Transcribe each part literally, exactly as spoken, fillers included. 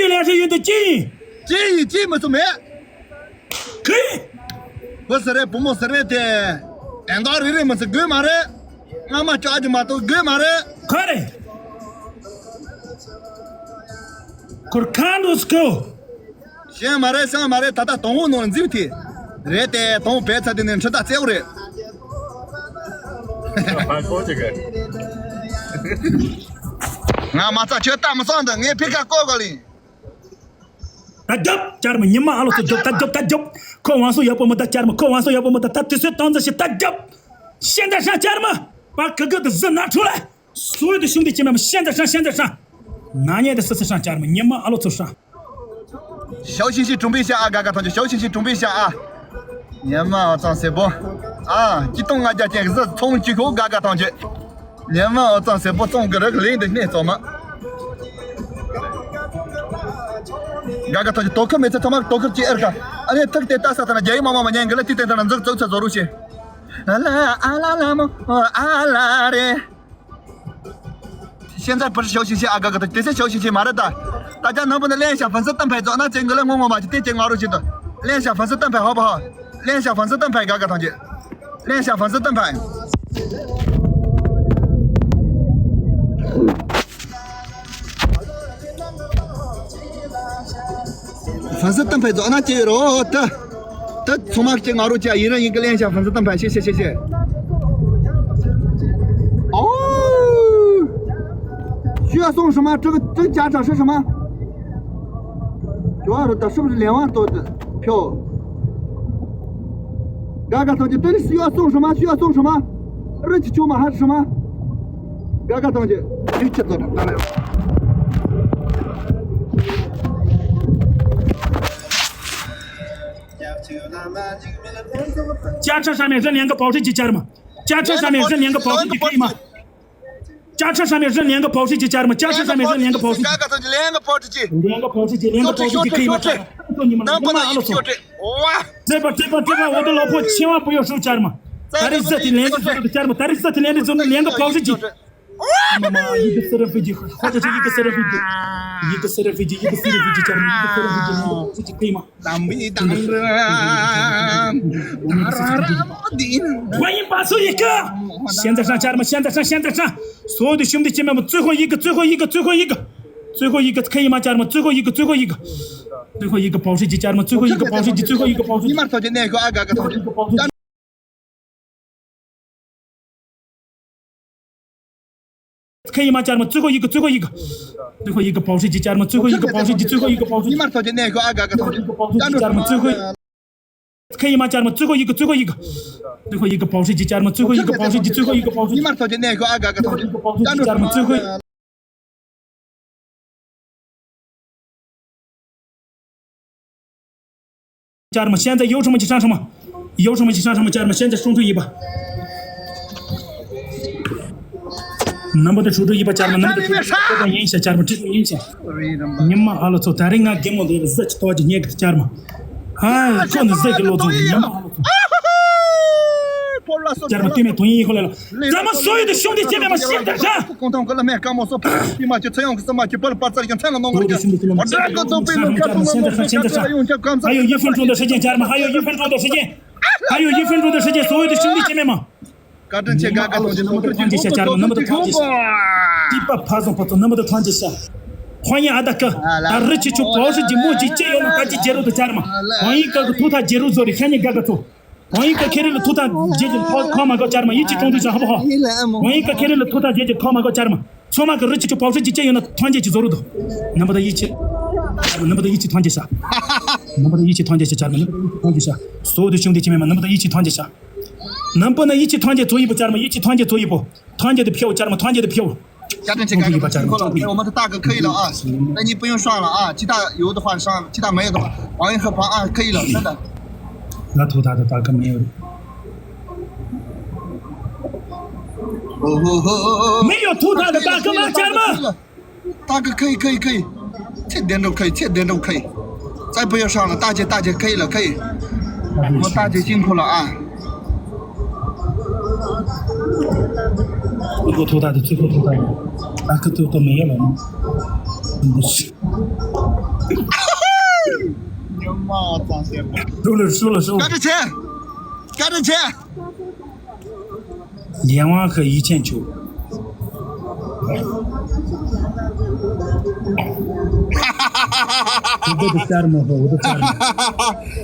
དེ་ལས་ཧྲི་ཡོད་དུ་ཅི་ཡིན། ཅི་ཡིན་ཅི་མི་སུ་མེད། ཁི། བུ་ཟེར་རེད་བུ་མོ་ཟེར་རེད་དེ། ཨེ་འདོག་རེ་རེ་མི་ཟེར་དགོས་མ་རེད། རྔ་མ་ཅག་གི་མ་གཏོགས་དགོས་མ་རེད། ཁ་རེད། ཁོར་ཁ་འདུག་སྐུ། ཤེས་མ་རེད་སང་མ་རེད། ད་ལྟ་དང་བོ་ནང་འཛིབ་དེ། རེད་དེ་དང་བོ་བས་ཚ་དེ་ནས་འཕྲི་ད་བཙལ་བ་རེད། ང་མ་རྩ་ཁྱོད་ལྟ་མི་སོང་འདི་ངས་ཕི་ཁ་བཀོད་གོ་ལིང་། ད་རྒྱབ་ཅར་མ་ཉི་མ་ཨ་ལོ་ཚོ་རྒྱབ་ད་རྒྱབ་ད་རྒྱབ། ཁོ་བང་སོ་ཡག་པོ་མི་ད་ཅར་མ་ཁོ་བང་སོ་ཡག་པོ་མི་ད་ད་དུས་ཚོད་བཏང་ཚ་ཞིག་ད་རྒྱབ། ཤེས་ད་ཧྲ་ཅར་མ། པ་ཁི་གི་དུ་ཟི་ན་འཕྲོ་ལ། སོ་ཡོད་དུ་ཤུམ་དུ་ཅི་མེད་མ་ཤེས་ད་ཧྲ་ཤེས་ད་ཧྲ། ན་ཉེ་དུ་སི་སི་ཧྲ་ཅར་མ་ཉི་མ་ཨ་ལོ་ཚོ་ཧྲ། ཞའོ་ཞིང་ཞིང་གྲོང་པའི་ཤ་ཨ་དགའ་དགའ་ཐང་ཆུ། ཞའོ་ཞིང་ཞིང་གྲོང་པའི་ཤ་ཨ། ཉི་མ་ཨོ་ཙང་སེ་པོ། ཨ་སྐྱིད་གཏོང་ང་རྒྱ་ཅན་གཟི་ཚོང་གཅིག་ཁོ་དགའ་དགའ་ཐང་ཆུ། ཉི་མ་ཨོ་ཙང་སེ་པོ་ཙོང་གི་རིགས་ལེན་འདི་སྣེ་ཚོ་མ། དགའ་དགའ་ཐང་ཆུ། དོ་ཁུར་མེད་ཚེ་ཚང་མ་དོ་ཁུར་གྱིས་ཨེར་ཀ། ཨ་ནི་ཐུག་དེ་ལྟ་ས་ཐ་ན་རྒྱ་ཡིག་མ་མ་མ་ཉན་གི་ལ་དེ་དེ་ལྟ་ན་འཛུགས་བཙུགས་ཚ་བཟོ་རུ་ཤེ། ཨ་ལ་ཨ་ལ་ལ་མོ་ཨ་ལ་རེ།现在不是小星星啊，哥哥，这是小星星嘛的。大家能不能练一下粉色盾牌？做那整个人我我嘛，就电竞熬入去的。练一下粉色盾牌好不好？练一下粉色盾牌，哥哥同学，练一下粉色盾牌。 粉色盾牌做那就有了，得，得，从马这熬入去，一人一个练一下粉色盾牌，谢谢谢谢。哦，需要送什么？这个这个家长是什么？主要是他是不是两万多的票？嘎嘎同学，这里需要送什么？需要送什么？热气球吗？还是什么？ དགའ་དགའ་ཐང་ཆུ། ཡིག་ཆ་ཚོ་དང་ལྟ་རེ། བཅད་ཁྲ་ཧྲ་མེད་རི་ལེན་གི་པའོ་ཧྲི་ཅི་ཅར་མ། བཅད་ཁྲ་ཧྲ་མེད་རི་ལེན་གི་པའོ་ཧྲི་ཅི་ཁི་མ། བཅད་ཁྲ་ཧྲ་མེད་རི་ལེན་གི་པའོ་ཧྲི་ཅི་ཅར་མ། བཅད་ཁྲ་ཧྲ་མེད་རི་ལེན་གི་པའོ་ཧྲི་ཅི། དགའ་དགའ་ཐང་ཆུ། ལེན་གི་པའོ་ཧྲི་ཅི། ལེན་གི་པའོ་ཧྲི་ཅི། ལེན་གི་པའོ་ཧྲི་ཅི་ཁི་མ། ནང་པ་ན་ཡིག་ཆ་ཅོ་ཏྲེ། ཝ། ཀྲེ་པ་ཀྲེ་པ་ཀྲེ་པ། འོ་དེ་ལོ་ཕོ་ཆེ་བ་པོ་ཡོ་ཧྲུ་ཅར་མ། ད་རེས་ཟ་དེ་ལེན་གི་ཟོ་ཅར་མ། ད་རེས་ཟ་དེ་ལེན་གི་ཟོ་ནི་ལེན་གི་པའོ་ཧྲི་ཅི། ཨ་མ་མ། ཡི་གེ་སི་ར་ཧྥི་ཇི། ཧོ་ད་ཆི་ཡི་གེ་སི་ར་ཧྥི་ཇི། ཡི་གེ་སི་ར་ཧྥི་ཇི། ཡི་གེ་སི་ར་ཧྥི་ཇི་ཅར་མ། ཡི་གེ་སི་ར་ཧྥི་ཇི། ཡི་གེ་སི་ར་ཧྥི་ཇི་ཁི་མ། དམ་པའི་དང་ར། ད་ར་ར་དིན། ཁོ་ཡིན་པ་སུ་ཡི་གེ། ཤན་ཛ་ཧྲ་ཅར་མ། ཤན་ཛ་ཧྲ། ཤན་ཛ་ཧྲ། སོ་དུ་ཤུམ་དུ་ཅི་མེད་མ། ཙུ་ཧོ་ཡི་གེ། ཙུ་ཧོ་ཡི་གེ། ཙུ་ཧོ་ཡི་གེ། ཙུ་ཧོ་ཡི་གེ་ཁི་ཡིན་མ་ཅར་མ། ཙུ་ཧོ་ཡི་གེ། ཙུ་ཧོ་ཡི་གེ། ཙུ་ཧོ་ཡི་གེ་པའོ་ཧྲི་ཅི་ཅར་མ། ཙུ་ཧོ་ཡི་གེ་པའོ་ཧྲི་ཅི། ཙུ་ཧོ་ཡི་གེ་པའོ་ཧྲི་ཅི། ཉི་མ་ཐོ་ཅི་ནས་ཁོ་ཨ་དགའ་དགའ་ཐང་ཆུ། ཁ་ཡི་མ་ཅར་མ། ཙུ་ཁོ་ཡི་གེ། ཙུ་ཁོ་ཡི་གེ། ཙུ་ཁོ་ཡི་གེ་པའོ་ཧྲི་ཅི་ཅར་མ། ཙུ་ཁོ་ཡི་གེ་པའོ་ཧྲི་ཅི། ཙུ་ཁོ་ཡི་གེ་པའོ་ཧྲི་ཅི། ཉི་མ་ཐོ་ཅི་ནས་ཁོ་ཨ་དགའ་དགའ་ཐང་ཆུ། ཙུ་ཁོ་ཡི་གེ་པའོ་ཧྲི་ཅི་ཅར་མ། ཙུ་ཁོ་ཡི། ཙུ་ཁོ་ཡི་གེ་པའོ་ཧྲི་ཅི། ཙུ་ཁོ་ཡི་གེ་པའོ་ཧྲི་ཅི། ཉི་མ་ཐོ་ཅི་ནས་ཁོ་ཨ་དགའ་དགའ་ཐང་ཆུ། ཙུ་ཁོ་ཡི་གེ་པའོ་ཧྲི་ཅི་ཅར་མ། ཙུ་ཁོ་ཡི། ཅར་མ། ཤན་ཛ་ཡོ་ཁྲོ་མ་ཅི་ཧྲ་ཧྲ་མ། ཡོ་ཁྲོ་མ་ཅི་ཧྲ་ཧྲ་མ། ཅར་མ། ཤན་ཛ་ཧྲུང་ཁྲུ་ཡི་པ། རྣམ་པ་དང་ཁྲུ་ཁྲུ་ཡི་པ། ཅར་མ། རྣམ་པ་དང་ཁྲུ་ཁྲུ་ཡི་པ། ཡིན་ཤ། ཅར་མ། ཁྲུ་ཁྲུ་ཡིན་ཤ། ཉི་མ་ཨ་ལོ་ཚོ། ད་རིང་ང་རྒན་མོ་འདི་ཟ་ཅི་ཏོ་ཅི་ཉེ་གི། ཅར་མ། ཨ་ཁོ་ནི་ཟ་གི་ལོ་ཚོ། ཉི་མ་ཨ་ལོ་ཚོ། ཅར་མ། དེ་མེད་དོན་ཡིན་ཁོ་ལ་ལ། ཛ་མ་སོ་ཡི་དུ་ཤུང་དེ་ཅེ་མེ་མ་ཤེས་ད་ཤ། གོང་ཐང་གི་བླ་མའི་དཀའ་མོ་སོ་པ་ཤི་མ་ཅི་ཚེ་ཡོང་གི་སི་མ་ཅི་པར་པར་ཙར་ཡང་ཚན་ལ་ནོ་མར་ཀྱང་། ཨོ་ཏྲ་ཀོ་ཏོ་པི་ལུ་ཁ་ཐོ་ལོ་ནོ་ཁ་ཐོ་ཡོང་ཁྱབ་གམ་ས། ཨ་ཡོ་ཡི་ཕན་ཁྲོང་དུ་ཧྲི་ཅན། ཅར་མ། ཨ་ཡོ་ཡི་ཕན་ཁྲོང་དུ་ཧྲི་ཅན། ཨ་ཡོ་ཡི་ཕན་ཁྲོང་དུ་ཧྲི་ཅན། སོ་ཡོ་དུ་ཤུང་དེ་ཅེ་མེ་མ། བཀའ་དྲིན་ཆེ། དགའ་དགའ་ཐོང་ཅི་ཐོང་ཐོང་ཅི་ཐོང་ཅི་ཤ། ཅར་མ། རྣམ་པ་དུ་ཐོང་ཅི་ཤ། ཏི་པ་ཕ་ཟོང་པ་ཚོ། རྣམ་པ་དུ་ཐོང་ཅི་ཤ། ཁོ་ཉི་ཨ་ད་ཀ་ད་རི་ཆི་ཆུ་པའོ་ཧྲི་ཅི་མོ་ཅི་ཅེ་ཡོ་ན་ད་ཅི་ཇེ་རུ་དུ། ཅར་མ། ཁོ་ཡི་ཀ་གི་ཐུག་ཐ་ཇེ་རུ་ཟོ་རི་ཤ་ཉི་དགའ་དགའ་ཚོ། ཝང་ཡིག་ག་ཁེ་རི་ལ་ཐུག་ཐག་རྗེས་ཀྱི་ཐོག་ཁོ་མ་གོ་ཅར་མ་ཡིད་ཆེས་གྲོང་དུས་ཤ་ཧ་པོ་ཧོ། ཝང་ཡིག་ག་ཁེ་རི་ལ་ཐུག་ཐག་རྗེས་ཀྱི་ཐོག་མ་གོ་ཅར་མ། ཚོ་མ་གི་རི་ཆི་ཆུ་པའོ་ཧྲི་ཅི་ཅེ་ཡོད་ན་ཐོན་རྗེས་ཀྱི་བཟོ་རུ་དུ། རྣམ་པ་དང་ཡིད་ཆེས། རྣམ་པ་དང་ཡིད་ཆེས་ཐོན་རྗེས་ཤ། རྣམ་པ་དང་ཡིད་ཆེས་ཐོན་རྗེས་ཤ། ཅར་མ། རྣམ་པ་དང་ཡིད་ཆེས་ཐོན་རྗེས་ཤ། སོ་དུ་ཤུང་དུ་ཅི་མེད་མ། རྣམ་པ་དང་ཡིད་ཆེས་ཐོན་རྗེས་ཤ། རྣམ་པ་ན་ཡིད་ཆེས་ཐོན་རྗེས་ཚོ་ཡིད་པོ། ཅར་མ། ཡིད་ཆེས་ཐོན་རྗེས་ཚོ་ཡིད་པོ། ཐོན་རྗེས་དུ་ཕེའོ། ཅར་མ། ཐོན་རྗེས་དུ་ཕེའོ། 我们的大哥可以了啊，那你不用上了啊，其他有的话上，其他没有的话，王一和旁啊可以了，真的。那头大的大哥没有。哦吼吼，没有头大的大哥吗？家人们？大哥可以，可以，可以，这点都可以，这点都可以，再不要上了，大姐，大姐可以了，可以，我们大姐辛苦了啊。最后头大的，最后头大的，大哥都都没有了吗？真的是。ཉི་མ་ཙང་ཟེར་པ། ཧྲུག་ལ་ཧྲུག་ལ་ཧྲུག་བཀའ་དྲིན་ཆེ། བཀའ་དྲིན་ཆེ། 阎王和一切求。我的家人们和我的家人们，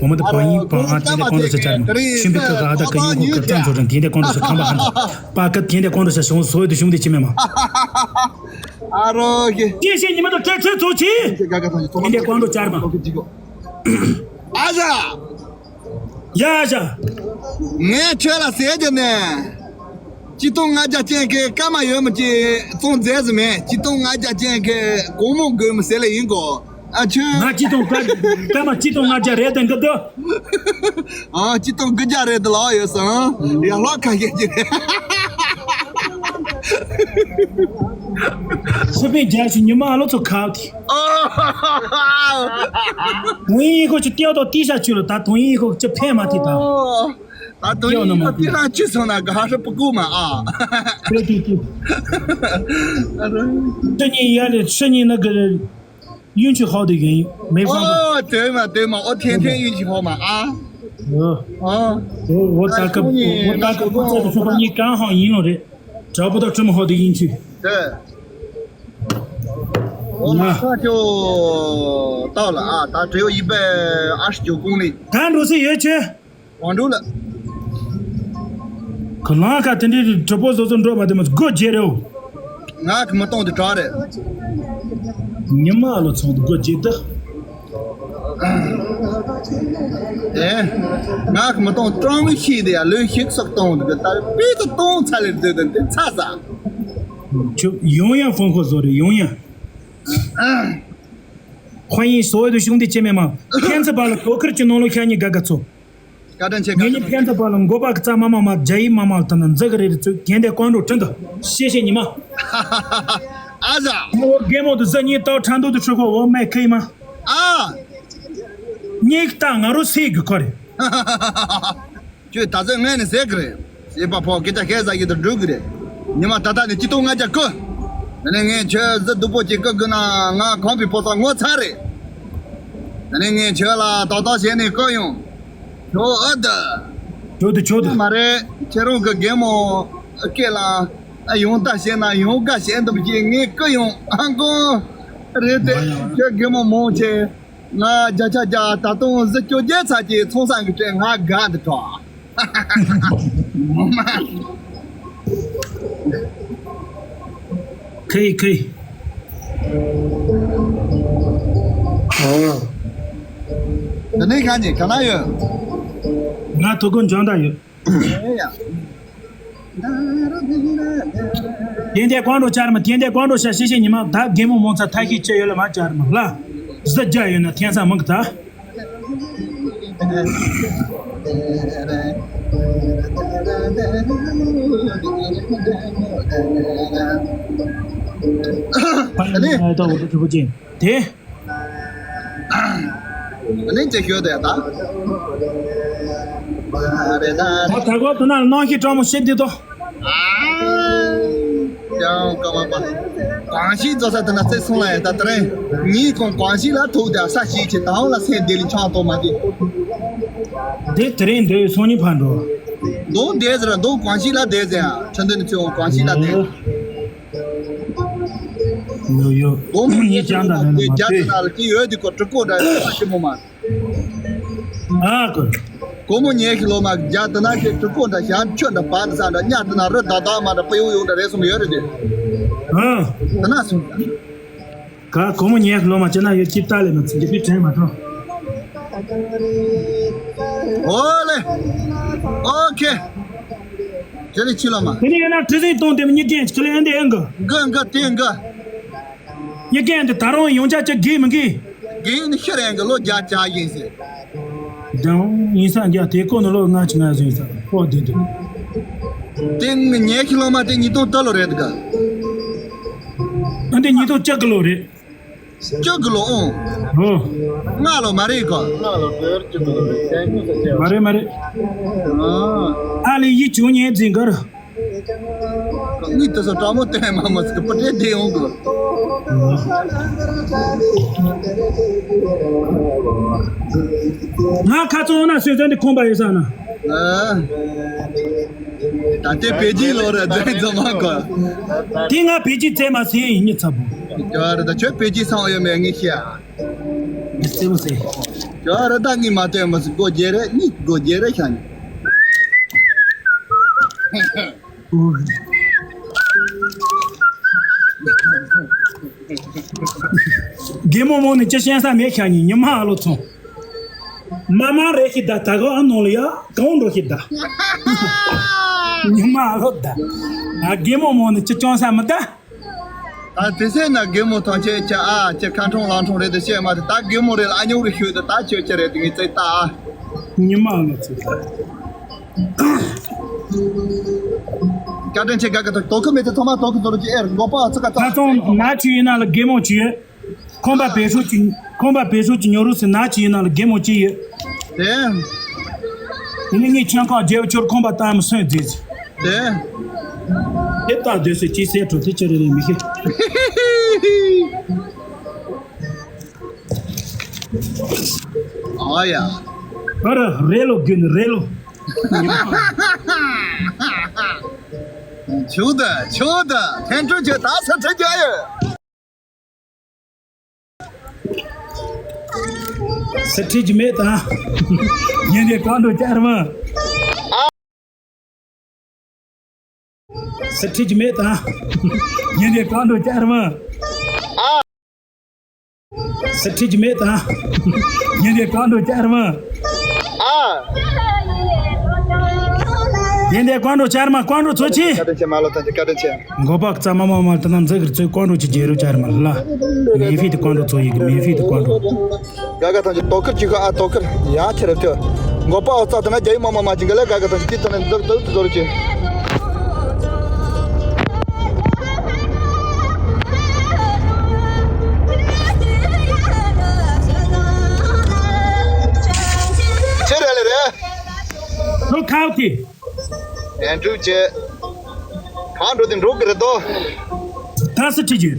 我们的朋友、朋友啊，天天关注这家人们，兄弟哥哥啊，大哥有个赞助人，天天关注是看吧看吧，把个天天关注是兄所有的兄弟姐妹们。 ཨ་རོ་གི། 谢谢你们的支持，走起！天天关注家人们。 ཨ་ཞ། ཡ་ཞ། ངས་ཁྱོད་ལ་ཟེར་རྒྱུ་ནས། ཆིག་སྟོང་ལྔ་བརྒྱ་ཅན་གྱི་སྐར་མ་ཡོད་མི་གཅིག་བཙོང་མཛད་ཟིན་མེད། ཆིག་སྟོང་ལྔ་བརྒྱ་ཅན་གྱི་གོང་མོ་དགོས་མི་ཟེར་ལེ་ཡིན་གོ། ཨ་ཆོས། ང་ཆིག་སྟོང་སྐར་སྐར་མ་ཆིག་སྟོང་ལྔ་བརྒྱ་རེད་དེ་འདི་འདི། ཨ་ཆིག་སྟོང་དགུ་བརྒྱ་རེད་དེ་ལོག་ཡོད་སོང་། ཡང་ལོག་ཁ་ཤས་ཀྱི་རེད། སི་པན་རྒྱལ་ཞིག་ཉི་མ་ཨ་ལོ་ཚོ་ཁ་དེ། དོན་ཡིན་ཁོ་ཅི་ལྟེ་བ་དང་ཏི་ཤ་ཆུ་ལ་ད་དོན་ཡིན་ཁོ་ཅི་ཕན་མ་ཐེ་ད། ད་དོན་ཡིན་ཁོ་ཏི་ཤ་ཆུ་སོང་ན་ག་ཧ་ཧྲི་པུ་ཀུ་མ་ཨ། ཏི་ཏི་ཏི། ཁྲི་གཉིས་ཡ་ལེ་ཁྲི་གཉིས་ན་གི་ཡུན་ཆི་ཧའོ་དེ་གིན་མེ་ཧྥང་ཨོ་དེ་མ་དེ་མ་ཨོ་ཐེན་ཐེན་ཡུན་ཆི་ཧའོ་མ་ཨ། ཨོ་ཨོ་ད་ཀ་ཨོ་ད་ཀ་ཨོ་ཙེ་ཁོ་གཉིས་ཀང་ཧང་ཡིན་ལོ་རེད། དྲག་པོ་དང་ཁྲི་མོ་ཧའོ་དེ་ཡིན་ཆི། དེ། ཨོ་ལ་ཁ་ཅོ། ཏའོ་ལ་ཨ་ད་དྲེའོ་ཡིན་པས་ཨ་ཤི་ཅོ་གུང་ལི། གང་འགྲོ་སྲིད་ཡོད་ཆེ། ཝང་ཀྲུའུ་ལ། ཁོ་ལང་ཁ་དེ་འདྲའི་གྲུ་པོ་བཟོ་བཟོ་འགྲོ་བ་དེ་མ་སྒོ་འབྱེད་རེའོ། ང་གི་མི་གཏོང་དེ་གྲག་རེད། ཉི་མ་ལོ་ཚོང་དུ་སྒོ་འབྱེད་དུ། ཨེ། ང་གི་མི་གཏོང་ཀྲང་ཤིས་དེ་ཡ་ལོས་ཤིག་སོག་གཏོང་དུ་གི་ད་པི་ཏུ་གཏོང་ཚ་ལེར་དུ་དུ་དེ་ཚ་ས། ཁྱོད་ཡོང་ཡང་ཧྥང་ཧོ་བཟོ་རེད་ཡོང་ཡང་། 欢迎所有的兄弟姐妹们，天赐吧了，博客去弄了看你嘎嘎错。 བཀའ་དྲིན་ཆེ། ངེད་གཉིས་ཕན་ཚུན་བར་ལ་འགོ་པ་གི་རྩ་མ་མ་མ་རྒྱ་ཡིག་མ་མ་ལ་ཐ་ན་འཛི་གི་རེ་རེ་ཚོས་རྒན་དེ་ཀོང་འགྲོ་ཁྲིན་དུ་ཤེས་ཤེས་ཉི་མ། ཨ་ཟ། ངོ་བོ་རྒན་མོ་དུ་ཟི་གཉིས་ཏོག་ཁྲ་འདུག་ཏུ་ཧྲུ་གོ་འོ་མེ་ཁེ་ཡི་མ། ཨ། གཉིས་ཀ་ང་རོ་སེ་གི་ཁོ་རེ། ཁྱོད་ད་ཟི་ངས་ནི་ཟེར་གི་རེད། ཞེས་པ་ཕོ་སྐད་ཆ་བཤད་ས་ཡིན་དུ་འགྲུབ་གི་རེད། ཉི་མ་ད་ལྟ་ནི་ཅི་ཏོང་ང་རྒྱ་ཀོ། ད་ནི་ངས་ཁྱོད་གཟི་སྡུག་པོ་ཅིག་ཀོ་གི་ན་ང་གོང་པའི་ཕོ་ས་ངོ་ཚ་རེད། ད་ནི་ངས་ཁྱོད་ལ་ཏོག་ཏོག་བྱས་ནས་ཀོ་ཡོང་། ཁྱོད་ཨ་ད། ཁྱོད་དུ་ཁྱོད་དུ། མ་རེད་ཁྱེད་རང་གི་རྒན་མོ་སྐད་ལ་ཨ་ཡོང་ད་བྱས་ན་ཡོང་དགའ་བྱས་འདུག་ཅེས་ངས་ཀོ་ཡོང་ཨ་ཀོ། རེད་དེ་ཁྱོད་རྒན་མོ་མོ་ཆེ། ང་བརྒྱ་ཆ་བརྒྱ་ད་དུང་གཟི་སྐྱོ་རྒྱལ་ཚ་གྱི་ཚོང་ས་གི་སྤྲད་ང་དགའ་འདི་གྲོགས། ངོ་མ། ཁེ་ཁེ། ཨོ། ད་ནི་ག་ནས་ག་ན་ཡོད། ང་ཐུག་གོ་འཇོན་ད་ཡོད། ཨེ་ཡ། དེ་འདྲའི་ཀོང་འགྲོ་བཅར་མ་དེ་འདྲའི་ཀོང་འགྲོ་ཤ་ཤེས་ཤེས་ཉི་མ་ད་རྒན་མོ་མོ་ཚ་ཐ་ཤི་ཅི་ཡོད་ལ་མ་བཅར་མ་ལ། གཟི་རྒྱ་ཡོད་ན་ཐན་ས་མང་གི་ད། ཨ་ནི། ད་འོ་དུ་གྲུ་པོ་ཅན་དེ། ཨ་ནི་ཅི་ཤོད་དེ་ད། ད་ད་གོ་དུ་ན་ནང་ཤི་གྲོགས་མོ་ཤི་འདི་དོ། ཡང་ཀ་མ་པ། གང་ཞིག་རྫོགས་ས་དེ་ན་བརྩེ་སོང་ལ་ཡ་ད་དེ་རིང་། ངའི་ཁོང་གང་ཞིག་ལ་ཐུག་དེ་ས་ཞིག་ཆེ་དང་ལ་སེང་ལྡེ་ལི་ཆང་གཏོང་མ་དེ། འདི་དེ་རིང་འདོད་སོང་ཉིན་ཕར་འགྲོ། མདོ་འདས་ཟེར་མདོ་གང་ཞིག་ལ་བསྡད་ཟེར་ཡ་ཁྲི་འདི་ནི་ཚེ་འོང་གང་ཞིག་ལ་བསྡད། ཡོ་ཡོ། མདོ་མི་ངའི་ཉེ་ཅང་དང་ལེན་ལ་མ་རྒྱ་དེ་ཕེབས། ན་ལ་ཅི་ཡོད་དེ་ཁོ་གྲི་གོ་འདྲ་ཡོད་ས་ཞིག་མོ་མ། ཨ་ཀོ། སྒོར་མོ་ཉལ་གི་ལོ་མ་རྒྱ་དེ་ན་ཁྱེད་གྲི་གོ་འདྲ་ཞག་ཆོད་འདྲ་བ་དེ་ས་འདྲ་གཉའ་དེ་ན་རི་དྭགས་དྭགས་མ་འདྲ་པ་ཡོ་ཡོ་འདྲ་རེད་སོང་ཡོད་རེད་དེ། ཨ། དེ་ན་སོང་། ག་སྒོར་མོ་ཉལ་གི་ལོ་མ་ཅི་ན་ཡོད་ཅིབ་ལྟ་ལེ་མ་ཚིག་གི་དྲན་མ་ཐོང་། ཨོ་ལེ། ཨོ་ཁེ། ཇེ་ལེ་ཆི་ལོ་མ། དེ་ནི་ཡོད་ན་གྲི་སེང་གཏོང་དེ་མི་གཉིས་ཀྱང་ཅི་ལེ་འདི་ཨེ་འགི། འགི་འགི་དེ་འགི། ཡ་རྒན་འདི་ད་རུང་ཡོང་ཆ་ཅིག་དགོས་མི་དགོས། དགོས་ནི་ཤི་རན་གི་ལོ་བརྒྱ་བརྒྱ་ཡིན་ཟེར། དང་ཡིན་ས་འདི་དེ་ཀོ་ནི་ལོ་ལྔ་ཅིག་ང་ཟིན་ས་ཀོ་དེ་དེ། དེ་ངས་ཉལ་ཁྱི་ལོ་མ་དེ་ཉིས་སྟོང་དུ་ལོ་རེད་ག་ཨ་འདི་ཉིས་སྟོང་བཅུ་གི་ལོ་རེད། བཅུ་གི་ལོ་ཨོ། ཨོ། ལྔ་ལོ་མ་རེད་ག་མ་རེད་མ་རེད། ཨ་ཨ་ལེ་ཡིད་བྱུང་ཉལ་འཛིན་གར། ངས་དེ་ཚོ་དྲང་མོ་བསྟན་མ་མོ་ཟིག་པུ་ཏྲེ་བསྡད་ཡོང་གི། ང་ཁ་ཚོན་ན་སོས་ཚན་དེ་ཁོམ་པ་ཡོད་ས་ན། ཨ། ད་ལྟའི་བེ་ཇི་ལོ་ར་རྫས་འཛོམས་མ་གོ། དེ་ང་བེ་ཇི་རྫས་མ་ཟིན་ཡིན་ཉི་ཚ་བོ། ཡོད་རེད། ད་ཁྱོད་བེ་ཇི་སང་ཡོད་མེད་ངས་ཤེས། ངས་རྫས་མ་ཟིན། ཡོད་རེད། ད་ངས་མ་བལྟས་མ་ཟིན། སྒོ་བརྒྱད་རེད། གཉིས་སྒོ་བརྒྱད་རེད་ཤག་ནི། རྒན་མོ་མོ་ནི་ཅི་ཤེས་ས་མེད་ཤག་ཉི་ཉི་མ་ཨ་ལོ་ཚོང་། མ་མ་རེ་ཤི་ད་ད་གོ་ཨ་ནོ་ལ་ཡ་གང་འགྲོ་ཤི་ད། ཉི་མ་ཨ་ལོ་ད། ཨ་རྒན་མོ་མོ་ནི་ཅི་ཅོང་ས་མི་ད། ད་དེ་སེ་ན་རྒན་མོ་ཐང་ཆད་ཅི་ཨ་ཅི་ཁ་འཁྲུངས་ལང་འཁྲུངས་རེད་དུ་བཤད་མ་དེ་ད་རྒན་མོ་རེད་ལ་ཨ་ཉོག་རེ་ཤོད་དུ་ད་ཆོད་ཅི་རེད་དུ་ངས་ཙེ་ད་ཨ། ཉི་མ་ཨ་ལོ་ཚོ་ད། བཀའ་དྲིན་ཆེ། ག་ག་ད་དོ་ཁུ་མེད་དེ་ཐོག་མ་དོ་ཁུ་དོ་རུ་ཅི་ཨེར་མགོ་པ་ཨ་ཚོ་ག་ད་ད་ཚོང་ན་ཆུ་ཡིན་ན་ལ་རྒན་མོ་ཅི་ཡོད། ཁོམ་པ་བེད་སྤྱོད་ཀྱི་ཁོམ་པ་བེད་སྤྱོད་ཀྱི་ཉོ་རུ་སི་ན་ཅི་ཡིན་ན་ལ་རྒན་མོ་ཅི་ཡོད། དེ། དེ་ནི་ངས་ཆོན་ཁང་རྒྱལ་བ་ཆོར་ཁོམ་པ་ཏང་མི་སོན་རྫས་ཟི། དེ། དེ་ལྟ་དུས་སུ་ཅི་སེ་འཕྲོ་དེ་ཅི་རེ་རེ་མི་ཤེས། ཨ་ཡ། ཨ་ར་རེ་ལོ་རྒྱུན་རེ་ལོ། ཆུ་ད་ཆུ་ད་ཐན་ཀྲུ་ཆུ་ད་ས་ཁྲི་རྒྱ་ཡོད། ས་ཁྲི་ཇི་མེད་ད། ཉན་དེ་གང་འགྲོ་ཅར་མ། ས་ཁྲི་ཇི་མེད་ད། ཉན་དེ་གང་འགྲོ་ཅར་མ། ས་ཁྲི་ཇི་མེད་ད། ཉན་དེ་གང་འགྲོ་ཅར་མ། ཨ། ཉན་དེ་གང་འགྲོ་ཅར་མ་གང་འགྲོ་ཚོ་ཆི། བཀའ་དྲིན་ཆེ། མ་ལོ་ཐམས་ཅད་བཀའ་དྲིན་ཆེ། མགོ་པག་ཙ་མ་མ་མ་ད་ན་འཛི་གིར་ཚོས་གང་འགྲོ་ཅི་རྒྱལ་རུ་ཅར་མ་ལ། མེ་ཕི་དེ་གང་འགྲོ་ཚོ་ཡི་གི་མེ་ཕི་དེ་གང་འགྲོ། ག་ག་ཐམས་ཅད་དོ་ཁུར་གྱི་ཤོག་ཨ་དོ་ཁུར་ཡ་ཁྱེར་ཐུ། མགོ་པག་ཨོ་ཙ་ད་ན་རྒྱ་ཡིག་མ་མ་མ་ཅི་འགའ་ལ་ག་ག་ཐམས་ཅད་ཅི་ཐ་ན་འཛི་འཛི་འཛི་རུ་ཅི། ཆེ་རེ་ལེ་རེ། ལོ་ཁ་བ་དེ། ཡན་ཀྲུག་ཅེ། གང་འགྲོ་དེ་འགྲོ་གི་རེད་དོ། ད་སི་ཁྲི་ཅི།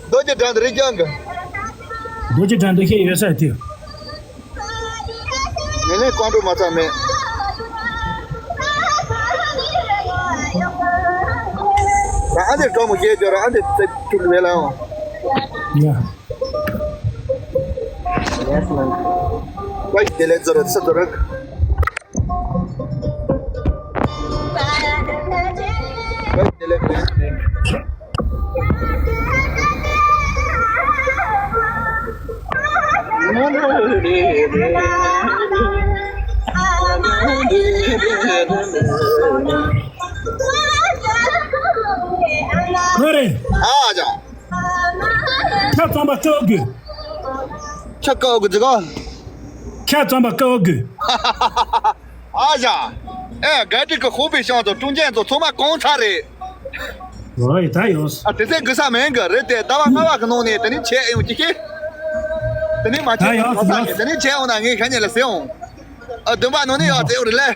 རྡོ་རྗེ་དགྲ་འདུལ་རིགས་རྒྱང་གི། རྡོ་རྗེ་དགྲ་འདུལ་ཤེས་ཡོད་ས་དེ། ངས་ལས་ཀང་ཀྲུག་མ་ཚང་མེད། ད་ཨ་འདིར་གྲོགས་མོ་སྐྱེས་སྦྱོར་ཨ་འདིར་རྩེ་ཐུག་མེད་ལ་ཡོང་། ཡ། ཡེས་མེན། བཀའ་ཡི་བདེ་ལེགས་ཛོ་རེ་ཚེ་ཛོ་རེ། བཀའ་ཡི་བདེ་ལེགས་ཛོ་རེ། ལོ་རེ། ཨ་ཅག་ཁྱབ་ཙམ་པ་ཀའོ་གུ། ཁྱབ་ཀའོ་གུ་ཅི་ག་ཁྱབ་ཙམ་པ་ཀའོ་གུ། ཨ་ཅག་ཨེ་ག་ཏི་གི་ཧོ་པི་ཤང་དུ་ཀྲུང་ཅན་དུ་ཚང་མ་གང་ཚར་རེད། ཨོ་ཡ་ད་ཡོང་། ཨ་དེ་ཚེ་གུ་ས་མེན་གི་རེད་དེ་ཟླ་བ་ལྔ་བ་གི་ནང་ནས་དེ་ནི་བྱས་ཡོང་ཅི་ཤེས། དེ་ནི་མ་ད་བྱས་ཡོང་ཡོང་ས་ཡོང་གི་དེ་ནི་བྱས་ཡོང་ན་ངས་ཁ་ཉེ་ལ་ཟེར་ཡོང་། ཨ་བདུན་པ་ནང་ནས་ཡོང་ཟེར་ཡོང་རེད་ལེ།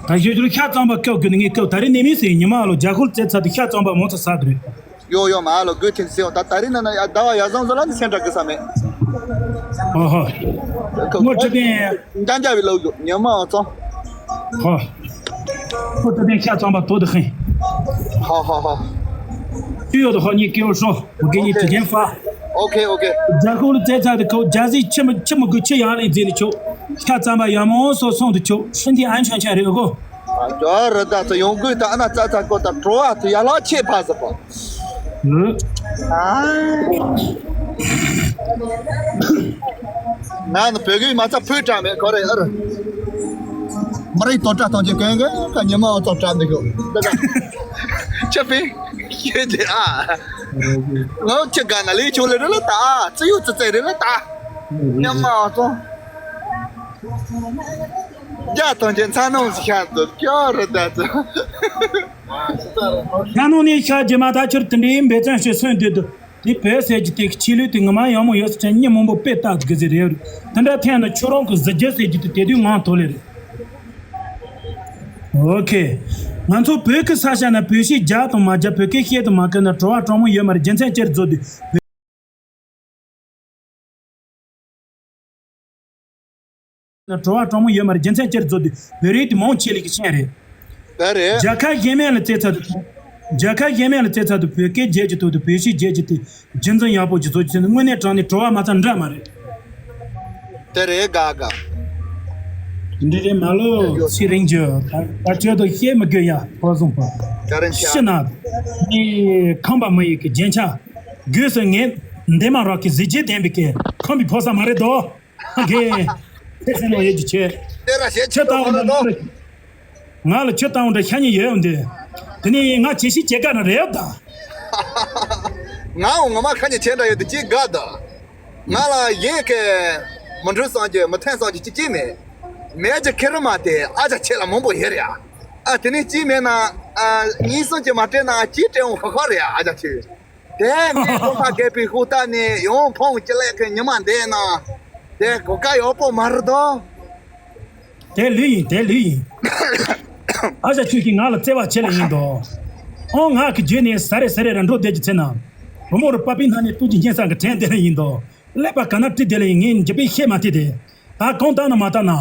ད་ཞུ་རྒྱུར་ཤ་གཙང་པ་སྐབས་དགོས་ནི་ངས་སྐབས་ད་རེས་ནས་མིན་ཟེར་ཉི་མ་ཨ་ལོ་རྒྱ་ཁོལ་རྩེ་ཚ་དེ་ཤ་གཙང་པ་མོ་ཚ་ས་དེ་རེད། ཡོ་ཡོ་མ་ཨ་ལོ་དགོས་ཐེངས་ཟེར་ཡོང་ད་ད་རེས་ན་ན་ཡ་ཟླ་བ་ཡ་བཟང་བཟོ་ལ་ནི་སེམས་ཁྲལ་དགོས་ས་མེད། ཨོ་ཧོ། ངོ་ཁྲི་བདེན། འདང་རྒྱ་བའི་ལོ་རྒྱུ་ཉི་མ་ཨ་ཚོ། ཧོ། ཁོ་ཁྲི་བདེན་ཤ་གཙང་པ་དོ་དེ་ཧིན། ཧོ་ཧོ་ཧོ། ཏུ་ཡོད་དོ་ཧོ་ཉི་ཀེ་ཨོ་ཧྲོ། ཨོ་ཀེ་ཉི་དྲི་ཅན་ཧྥ། ཨོ་ཁེ་ཨོ་ཁེ། རྒྱ་ཁོལ་རྩེ་ཚ་དེ་ཁོ་རྒྱ་ཟིག་ཆི་མི་ཆི་མི་དགོས་ཆི་ཡང་ལས་འཛིན་ནི་ཆོག་ཤ་གཙང་པ་ཡ་མོ་སོ་སོང་དུ་ཆོག་ཧྲིན་དེ་ཨན་ཆོན་ཆན་རེད་ཨོ་གོ། ཨ་ཇོ་རི་ད་ཚོ་ཡོང་དགོས་ད་ཨ་ན་ཙ་ཚ་ཀོ་ད་བྲོ་བ་ཚོ་ཡ་ལ་ཆེ་ཕ་ཟི་པོ། ཨུ། ཨ། ང་ནི་བོད་གི་མ་ཚ་ཕུད་དྲག་མེད་ཁོ་རེ་ཨར། མ་རེད་ཏོ་དྲ་གཏོང་ཆེ་གན་གན་ཁ་ཉི་མ་འོ་ཚོ་དྲ་འདི་གོ། ཆ་ཕི། ཁྱེད་ཀྱི་ཨ། ང་ཁྱེད་ག་ན་ལས་ཆོ་ལེ་རེ་ལ་ད་ཨ་ཙི་ཡུ་ཙི་ཙི་རེ་ལ་ད། ཉི་མ་འོ་ཚོ། རྒྱ་ཐོན་ཆེན་ཚ་ནང་ཞིག་ཤར་འདུག་སྐྱོ་རུ་ད་ཚོ། ཤ་ནང་ནས་ཤ་རྗེས་མ་ད་ཁྱོད་དེ་འདྲའི་འབད་བརྩོན་བྱེད་སོན་འདུག་འདུག་དེ་བོད་ཟེར་གྱི་དེ་ཆོས་ལུགས་དེ་ངོ་མ་ཡག་མོ་ཡོད་ཟེར་ཁྱེད་མྱི་མང་པོ་དཔེ་ལྟ་དགོས་ཟེར་རེད། དེ་འདྲ་ཐེངས་ནི་ཁྱོད་རང་གི་གཟི་བརྗིད་ཟེར་གྱི་དེ་དེ་དུས་ངང་ཐོག་ལེ་རེད། ཨོ་ཁེ། ང་ཚོ་བོད་ཀྱི་ས་ཆ་ན་བོད་གཞས་རྒྱག་དང་མ་རྒྱག་བོད་སྐད་བཤད་དང་མ་བཤད་ན་བྲོ་བ་སྤྲང་མོ་ཡོད་མ་རེད། རྒྱུ་མཚན་ཅི་རེད་ཟེར་དུས། ན་བྲོ་བ་སྤྲང་མོ་ཡོད་མ་རེད། རྒྱུ་མཚན་ཅི་རེད་ཟེར་དུས་བོད་རིགས་དེ་མང་ཆེ་ལས་ཀྱི་ཤན་རེད། ད་རེད། རྒྱལ་ཁབ་གཞན་མ་ལ་བཙལ་ཚར་དུས། རྒྱལ་ཁབ་གཞན་མ་ལ་བཙལ་ཚར་དུས་བོད་སྐད་རྒྱལ་གྱི་ཐོག་ཏུ་བོད་གཞས་རྒྱལ་གྱི་དེ་རྒྱུན་འཛིན་ཡག་པོ་ཅིག་བཟོ་རྒྱུ་ཟེར་ན་དངོས་གནས་དྲང་གནས་བྲོ་བ་མ་ཚང་འདྲ་མ་རེད། དེ་རེད་དགའ་དགའ། འདི་རེད་མ་ལོ་ཚེ་རིང་རྒྱུ། ད་ད་ཁྱོད་དོ་བཤད་མི་དགོས་ཡ་ཕོ་བཟང་པོ། ཀ་རིན་ཤི་ན། ནི་ཁམས་པ་མི་ཡི་གི་རྒྱན་ཆ། སྒོས་སུ་ངས་འདས་མ་རག་གི་གཟི་བརྗིད་ལྡན་པའི་གི་ཁམས་པའི་ཕོ་གསར་མ་རེད་དོ། ཨ་གེ། ཁྱེད་སེམས་ནང་ཡོད་ཀྱི་ཆེ། དེ་ར་བཤད་ཁྱོད་ལྟ་བུ་འདྲ་ང་ལ་ཁྱོད་ལྟ་བུ་འདྲ་ཤ་ཉེ་ཡོད་འདི། དེ་ནི་ང་ཇེ་ཤི་ཇེ་དགའ་ན་རེད་ད། ང་འོ་ངོ་མ་ཁ་ཉེ་ཆེ་འདྲ་ཡོད་དེ་ཅི་དགའ་ད། ང་ལ་ཡིན་གི། མི་འགྲོ་བསམ་གྱི་མི་འཐེན་བསམ་གྱི་ཅི་ཅི་མེད། མེད་ཀྱི་ཁེ་རི་མ་དེ་ཨ་ཅག་ཁྱེད་ལ་མང་པོ་ཡོད་རེད་ཨ། ཨ་དེ་ནི་ཅི་མེད་ན། ཨ་གཉིས་གསུམ་གྱི་མ་སྤྲད་ན་ཅི་སྤྲད་འོང་ཁ་ཁ་རེད་ཨ་ཅག་ཁྱེད། དེ་ངས་ཁོ་ཁ་སྐད་པའི་ཤུགས་རྟ་ནས་ཡང་ཕོང་ཅི་ལེགས་ཀྱི་ཉི་མ་འདས་ན། དེ་གོ་སྐབས་ཡག་པོ་མ་རེད་དོ། དེ་ལོས་ཡིན་དེ་ལོས་ཡིན། ཨ་ཞ་ཁྱོད་ཀྱིས་ང་ལ་བརྩེ་བ་ཆེ་ལ་ཡིན་དོ། ཨོ་ང་གི་རྒྱུད་ནས་ཟ་རེ་ཟ་རེ་ར་འགྲོ་བསྡད་ཀྱི་ཚེ་ན། རོ་མོ་རུ་པ་པིན་ཐ་ནས་ཏུ་ཀྱི་སྙན་ས་གི་དྲན་དེ་ལ་ཡིན་དོ། ཀླད་པ་ག་ན་ཏི་དེ་ལ་ཡིན་ངས་འཇིབ་པའི་ཤེས་མ་ཐེ་དེ། ད་གང་ལྟར་ན་མ་ལྟར་ན།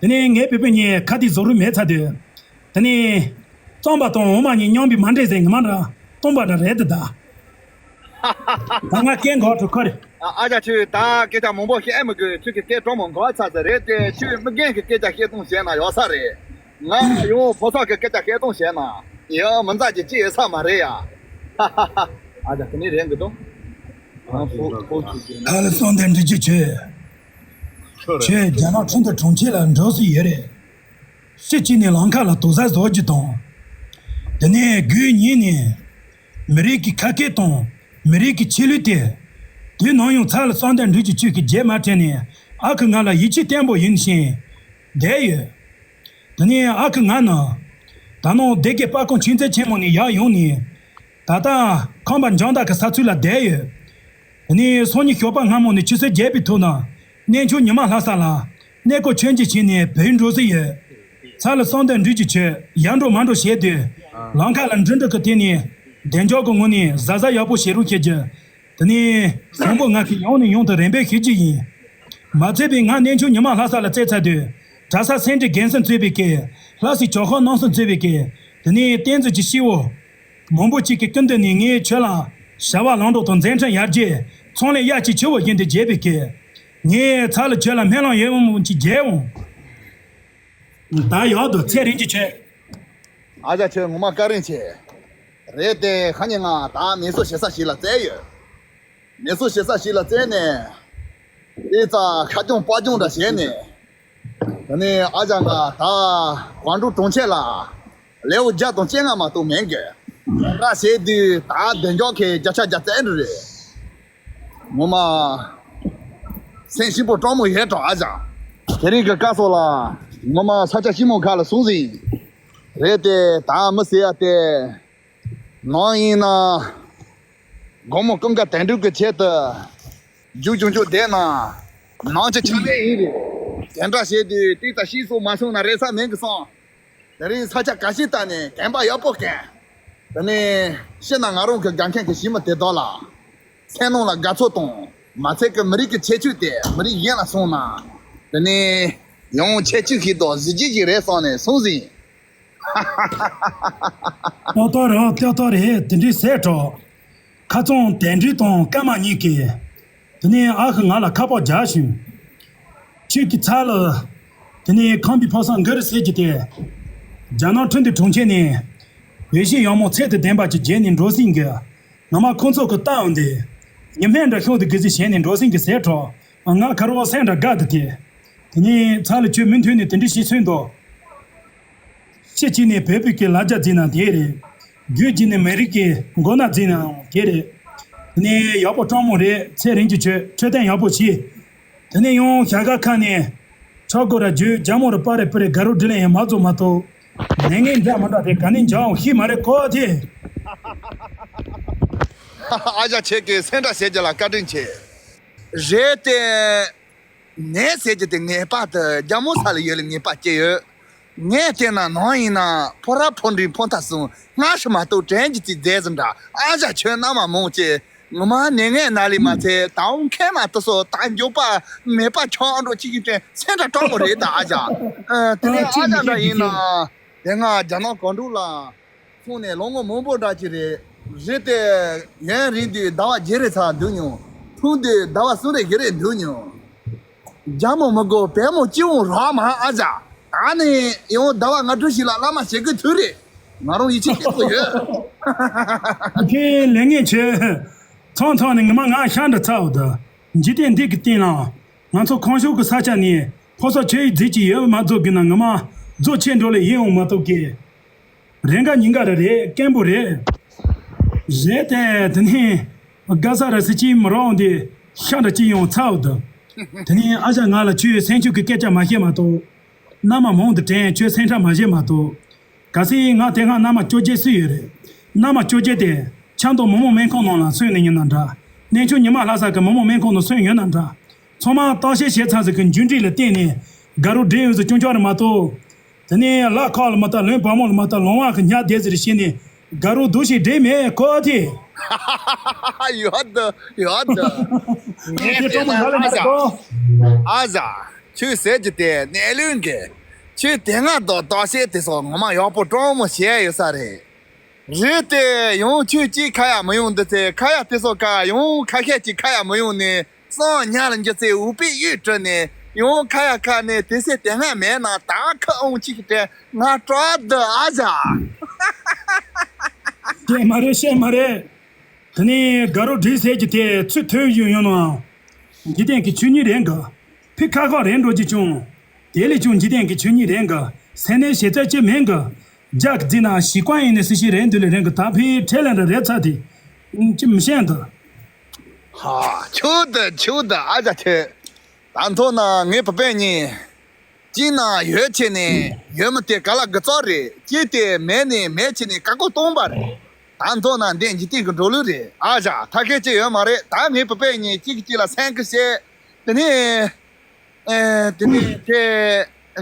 དེ་ནས་ངའི་བུ་བུ་ཉིད་ཁ་ཏི་བཟོ་རུ་མེད་ཚ་དེ། དེ་ནས། རྩོམ་པ་དང་འོ་མ་གཉིས་མཉམ་པའི་མ་འདྲེས་ཟེར་ངི་མ་འདྲ་སྟོང་པ་འདྲ་རེད་དེ་ད། ད་ང་སྐད་འགོག་ཐུབ་ཁ་རེད། ཨ་ཨ་ཅག་ཁྱོད་ད་སྐད་ཆ་མང་པོ་བཤད་མི་དགོས། ཁྱོད་ཀྱི་སྐད་གྲོགས་མོ་འགོག་ཚར་ཟེར་རེད་དེ། ཁྱོད་མི་རྒན་གྱི་སྐད་ཆ་བཤད་སྟངས་བཤད་ན་ཡག་ས་རེད། ང་ཡང་ཕོ་སོག་གི་སྐད་ཆ་བཤད་སྟངས་བཤད་ན་ཡང་མི་མཛའ་གི་ཅི་ཡོད་ས་མ་རེད་ཡ། ཧ་ཧ་ཧ། ཨ་ཅག་དེ་ནི་རེད་འདུག་དོ། ང་ཕོ་ཕོ་ཁྱོད་ཀྱི་ཨ་ལེ་སོང་དེ་འདྲི་ཅི་ཆོས། ཁྱོད་རྒྱ་ནག་ཁྲིན་ཏུ་གྲོང་ཁྱེར་ལ་འགྲོ་སྲིད་ཡོད་རེད། ཕྱི་གཅིག་ནས་ལམ་ཁ་ལ་དུག་ཟ་བཟོ་རྒྱུ་དང་། དེ་ནས་དགུའི་ཉིན་ནས་མི་རིགས་ཀྱི་ཁ་སྐད་དང་མི་རིགས་ཀྱི་ཆོས་ལུགས་དེ། དུས་ནམ་ཡང་ཚ་ལ་གསང་བདག་འགྲུལ་གྱི་ཆོས་ཀྱི་རྗེས་མ་དྲན་ནས་ཨ་ཁུ་ང་ལ་ཡིད་ཆེས་བརྟན་པོ་ཡིན་ཞིང་བསྡད་ཡོད། དེ་ནས་ཨ་ཁུ་ང་ནི་ད་ནང་སྡེ་དགེ་དཔལ་ཁང་ཆོས་མཛད་ཆེན་མོ་ནས་ཡར་ཡོང་ནས་ད་ལྟ་ཁམས་པ་འཇང་དག་གི་ས་ཚུལ་ལ་བསྡད་ཡོད། དེ་ནས་སང་ཉིན་ཞོགས་པ་སྔ་མོ་ནས་ཆུ་ཚོད་བརྒྱད་པའི་ཐོག་ན་གནས་མཆོག་ཉི་མ་ལྷ་ས་ལ་གནས་སྐོར་མཆོད་མཇལ་བྱས་ནས་བོད་འགྲོ་གི་ཡོད། ཚ་ལ་གསང་བདག་འགྲུལ་གྱི་ཆོས་ཡར་འགྲོ་མར་འགྲོ་བྱས་དུས་ལམ་ཁ་ལ་འགྲིམ་འགྲུལ་གྱི་སྟེང་ནས་བདེ་འཇགས་ཀྱི་ངོས་ནས་གཟབ་གཟབ་ཡག་པོ་བྱེད་རོགས་བྱེད་རྒྱུ། དེ་ནས་བཟང་པོ་ང་གིས་ཡང་ནས་ཡང་དུ་རེ་འབོད་ཞུ་རྒྱུ་ཡིན། མ་ཚད་པའི་ང་གནས་མཆོག་ཉི་མ་ལྷ་ས་ལ་བཙལ་ཚར་དུས་གྲྭ་ས་སེ་འབྲས་དགེ་མཚན་གཙོས་པའི་སྐད། ལྷ་སའི་ཇོ་ཁང་རྣམ་གསུམ་གཙོས་པའི་སྐད། དེ་ནས་བསྟན་འཛིན་གྱི་སྐྱེ་བོ། མང་པོ་གཅིག་གི་སྐུ་མདུན་ནས་ངས་ཁྱོད་ལ་བྱ་བ་ལམ་འགྲོ་དང་མཛད་འཕྲིན་ཡར་རྒྱས་ཚོང་ལས་གཡག་ཆེ་ཆེ་བོ་བཞིན་དུ་རྒྱས་པའི་སྐད། ངས་ཚ་ལ་ཁྱོད་ལ་སྨོན་ལམ་ཡོད་མོ་ཅིག་རྒྱས་འོང་། ད་ཡག་འདུག་ཚེ་རིང་གི་ཆོས། ཨ་ཅག་ཁྱོད་ངོ་མ་བཀའ་དྲིན་ཆེ། རེད་དེ་ཁ་ཉིན་ང་ད་མི་གསོ་བྱེད་ས་ཞིག་ལ་བཙལ་ཡོད། མི་གསོ་བྱེད་ས་ཞིག་ལ་བཙལ་ནས། དེ་ཙ་ཁ་རྐྱང་པ་རྐྱང་འདྲ་བྱས་ནས། དེ་ནས་ཨ་ཅག་ང་ད་གང་འགྲོ་གྲོང་ཁྱེར་ལ་ལེའུ་བརྒྱ་དང་བཅོ་ལྔ་མ་གཏོགས་མེད་གི། ར་བྱས་དུས་ད་བདེ་འཇགས་ཀྱི་བརྒྱ་ཆ་བརྒྱ་བཙལ་འགྲོ་རེད། ངོ་མ་སེམས་ཞིམ་པོ་སྤྲང་མོ་ཡོད་འགྲོ་ཨ་ཅག་དེ་རིང་གི་སྐབས་སོགས་ལ་ངོ་མ་ས་ཆ་ཞིམ་མོ་ཁ་ལ་སོང་ཟིན། རེད་དེ་ད་མི་ཟེར་ཡ་དེ། ནང་ཡིན་ན། དགོང་མོ་ཀུན་དགའ་དལ་འགྲོས་ཀྱི་ཆེད་དུ། རྒྱུག་རྒྱུག་རྒྱུག་བསྡད་ན། ནང་ཆ་ཆ་ལེ་ཡིན་རེད། དེ་འདྲ་བྱས་དུས་དེ་ལྟ་ཤེས་སོ་མ་སོང་ན་རེ་ས་མེད་གི་སོང་། དེ་རིང་ས་ཆ་ག་ཤེད་ལྟ་ནས་གན་པ་ཡག་པོ་གན། དེ་ནས་ཤི་ན་ང་རང་གི་དགའ་མཁན་གྱི་ཞི་མི་དེ་དག་ལ། སེམས་ནང་ལ་དགའ་ཚོར་དང་མ་ཚད་ཀྱི་མི་རིགས་ཀྱི་ཁྱད་ཆོས་དེ་མི་རིགས་གཞན་ལ་སོང་ན། དེ་ནས་ཡང་ཁྱད་ཆོས་ཤིག་དང་གཟི་བརྗིད་ཤིག་རེད་བསམ་ནས་སོང་ཟིན། ཏོག་ཏོག་རེད་ཏོག་ཏོག་རེད་དེ་འདྲའི་ཟས་གྲོགས། ཁ་རྩང་དལ་འགྲོས་དང་སྐར་མ་གཉིས་ཀྱིས། དེ་ནས་ཨ་ཁུ་ང་ལ་ཁ་པར་རྒྱག་བྱུང་། ཁྱོད་ཀྱི་ཚ་ལ། དེ་ནས་ཁམས་པའི་ཕོ་གསར་འགའ་རེ་ཟེར་གྱི་དེ། རྒྱ་ནག་ཁྲིན་ཏུའུ་གྲོང་ཁྱེར་ནས། འོས་གཞི་ཡག་མོ་ཚད་དང་ལྡན་པ་ཅིག་བརྒྱབ་ནས་འགྲོ་སྲིད་གི། ངོ་མ་ཁོང་ཚོ་གི་ལྟ་འོང་དེ། ཉི་མ་འདྲ་ཤོག་དེ་གི་ཟིག་བྱས་ནས་འགྲོ་སྲིད་གི་ཟས་གྲོགས། ང་ཁ་རོག་སེམས་འདྲ་དགའ་དེ་དེ། དེ་ནས་ཚ་ལ་ཁྱོད་མུ་མཐུད་ནས་དེ་འདྲ་བྱེད་སྲིད་འདུག་ཕྱི་གཅིག་ནས་བོད་པའི་གི་ལ་རྒྱ་འཛིན་ན་དེ་རེད། རྒྱུད་གཅིག་ནས་མི་རིགས་ཀྱི་མགོ་ན་འཛིན་ནའང་དེ་རེད། དེ་ནས་ཡག་པོ་སྤྲང་མོ་རེད། ཚེ་རིང་གི་ཆོས་འཕྲོད་བསྟེན་ཡག་པོ་བྱས། དེ་ནས་ཡང་བྱ་དགའ་ཁ་ནས་ཆོག་གོ་ར་རྒྱུད་རྒྱ་མོ་ར་པ་རེ་པི་རེ་དགའ་རོགས་འདྲི་ལེན་ཡང་མ་རྫོགས་མ་གཏོགས། ནད་ངན་འདྲ་མ་འདྲ་དེ་ག་ནས་འཇགས་འོང་ཤེས་མ་རེད་ཀོ་དེ། ཨ་ཅག་ཁྱེད་ཀྱིས་སེམས་ཁྲལ་བྱེད་རྒྱུ་ལ་བཀའ་དྲིན་ཆེ། རེད་དེ། ནད་ཟེར་རྒྱུ་དེ་ངེས་པར་དུ་རྒྱ་མོ་ས་ལ་ཡོད་ལ་ངེས་པ་སྐྱེ་ཡོད། ངས་བལྟས་ན་ནང་ཡིན་ན་ཕོ་རབ་ཕོ་འདྲི་ཕོ་མཐའ་སྲུང་སྔ་ཕྱི་མ་གཏོགས་དྲན་གྱི་ཅིག་མཛད་ཟིན་འདྲ། ཨ་ཞ་ཁྱོད་མནའ་མ་མང་ཆེ། ངོ་མ་ནད་ངན་ན་ལི་མ་ཚད་ད་འོང་མཁལ་མ་དུ་སོ་ད་མགྱོགས་པ་མེད་པ་ཆང་འགྲོ་གཅིག་གི་དྲན་སེམས་ཁྲལ་སྤྲང་པོ་རེད་ད་ཨ་ཞ། ཨ་དེ་ནས་ཨ་ཞ་འདྲ་ཡིན་ན་དེ་སྔ་རྒྱ་ནག་གང་འགྲོ་ལ། སོང་ནས་ལོ་ངོ་མང་པོ་འདྲ་ཅིག་རེད། རེད་དེ། ཡུན་རིང་དུས་ཟླ་བ་བརྒྱད་རེ་ཚར་འདུག་མྱོང་། ཐུང་དུས་ཟླ་བ་གསུམ་རེ་བཞི་རེ་འདུག་མྱོང་། རྒྱ་མོ་མི་དགོས་བལ་མོ་སྐྱིད་འོང་རག་མ་ཨ་ཅག་ད་ནས་ཡང་ཟླ་བ་ལྔ་དྲུག་ཞིག་ལ་བླ་མ་ཞེ་དགུའི་དུས་རེད། ང་རང་ཡིད་ཆེས་སྐྱེ་ཐུབ་ཡོད། ཁྱེད་ལས་ངན་བྱེད། ཚང་ཚང་ནས་ངོ་མ་ང་ཤ་འདྲ་ཚ་འོ་ད། འཇིག་རྟེན་འདི་གི་སྟེང་ལ། ང་ཚོ་ཁམས་ཕྱོགས་ཀྱི་ས་ཆ་ནས་ཕོ་གསར་ཆོས་ཡིག་རྫས་ཀྱི་ཡོད་མ་རྫོགས་གི་ན་ངོ་མ་རྫོགས་ཆེ་འགྲོ་ལས་ཡིན་འོང་མ་གཏོགས་ཀྱི། རེ་འགའ་ཉིན་འགའ་རེ་རེད་སྐད་འབོད་རེད། རེད་དེ་དེ་ནས་དགའ་ས་ར་སི་ཅིའི་མི་རོགས་འདི་ཤ་འདྲ་ཅི་ཡོང་ཚར་འདུག་དེ་ནས་ཨ་ཞང་ང་ལ་ཁྱོས་སེམས་ཆུང་གི་སྐད་ཆ་མ་བཤད་མ་གཏོགས། མནའ་མ་མང་དུ་དྲན་ཁྱོས་སེམས་ཁྲལ་མ་བྱེད་མ་གཏོགས། གལ་སྲིད་ང་དེ་སྔ་མནའ་མ་བཅོ་བརྒྱད་སུ་ཡོད་རེད། མནའ་མ་བཅོ་བརྒྱད་དེ་ཆབ་མདོ་མི་དམངས་སྨན་ཁང་ནང་ལ་སོན་ནས་ཡིན་ན་འདྲ། གནས་ཆུང་ཉི་མ་ལྷ་ས་གི་མི་དམངས་སྨན་ཁང་ནང་སོན་ཡོད་ན་འདྲ། ཚང་མ་བརྟག་དཔྱད་བྱས་ཚར་ཟིག་གི་འཇུ་འགྲིག་ལ་བརྟེན་ནས་དགའ་རོགས་འདྲེ་ཡོད་ཟིག་ཅུང་ཅག་རེ་མ་གཏོགས། དེ་ནས་ལ་ཁག་ལ་མ་ལྟ་ལོན་བ་མོ་ལ་མ་ལྟ་ལོང་བ་གི་ཉག་བསྡད་ཟིག་རེ་བྱས་ནས་དགའ་རོགས་སྡུག་ཞིག་འདྲེ་མེད་ཁོ་ཐེ། ཡོད་དོ་ཡོད་དོ། ངས་དེ་ཀྲོང་མོ་ཡག་ལ་མ་ལྟ་གོ། ཨ་ཟ། ཁྱོད་ཟེར་གྱི་དེ་གནས་ལུགས་གི། ཁྱོད་དེ་སྔ་དང་བརྟག་དཔྱད་དེ་སོགས་ངོ་མ་ཡག་པོ་ཀྲོང་མོ་བྱས་ཡོད་ས་རེད། རེད་དེ་ཡང་ཁྱོད་ཅིག་ཁ་ཡ་མི་ཡོང་འདི་ཚེ་ཁ་ཡ་དེ་སོགས་ཀ་ཡང་ཁ་ཤས་ཅིག་ཁ་ཡ་མི་ཡོང་ནས་སང་ཉལ་འགྱུར་ཚེ་འུ་པའི་གཡུས་བྲོས་ནས་ཡང་ཁ་ཡ་ཁ་ནས་དེ་སེ་དེ་སྔ་མེད་ན་ད་ཁ་ཨོང་ཅིག་དྲན་ང་སྐྲག་འདི་ཨ་ཟ། ཤེས་མ་རེད་ཤེས་མ་རེད། དེ་ནས་དགའ་རོགས་འདྲེ་ཟེར་གྱི་དེ་ཚུར་ཐོན་བཞིན་ཡོད་ནའང་། འཇིག་རྟེན་གྱི་ཆོས་ཉིད་རེད་འགའ། ཕི་ཁ་ཁ་རེད་འགྲོ་གྱི་བྱུང་། དེ་ལས་ཀྱང་འཇིག་རྟེན་གྱི་ཆོས་ཉིད་རེད་འགའ། སེམས་ནས་ཞེ་ཚད་ཅི་མིན་འགའ། རྒྱ་གི་རྫི་ན་ཞི་ཀ་ཡིན་ནས་སྲི་ཞི་རེད་འདུག་ལས་རེད་འགའ་ད་ཕི་ཁྲེ་ལེན་ར་རེད་ཚ་དེ། ཅི་མི་ཤེས་འདུག་ཧ་ཆུ་དུ་ཆུ་དུ་ཨ་ཅག་ཁྱོད། ད་མཐོ་ན་ངའི་བུ་སྤུན་གཉིས། གཅིག་ན་ཡོད་ཆེ་ནས་ཡོད་མི་དེ་ག་ལ་དགུ་ཙག་རེད། གཅིག་དེ་མེད་ནས་མེད་ཆེ་ནས་ཀ་ཀོ་སྟོང་པ་རེད། ད་མཐོ་ན་འདི་འཇིག་རྟེན་གྱི་འགྲོ་ལུགས་རེད། ཨ་ཞ་ཐ་ཁེ་ཅི་ཡོད་མ་རེད། ད་ངའི་བུ་སྤུན་གཉིས་གཅིག་གིས་གཅིག་ལ་སེམས་ཁུར་བྱེད། དེ་ནས་ཨེ་དེ་ནས་དེ་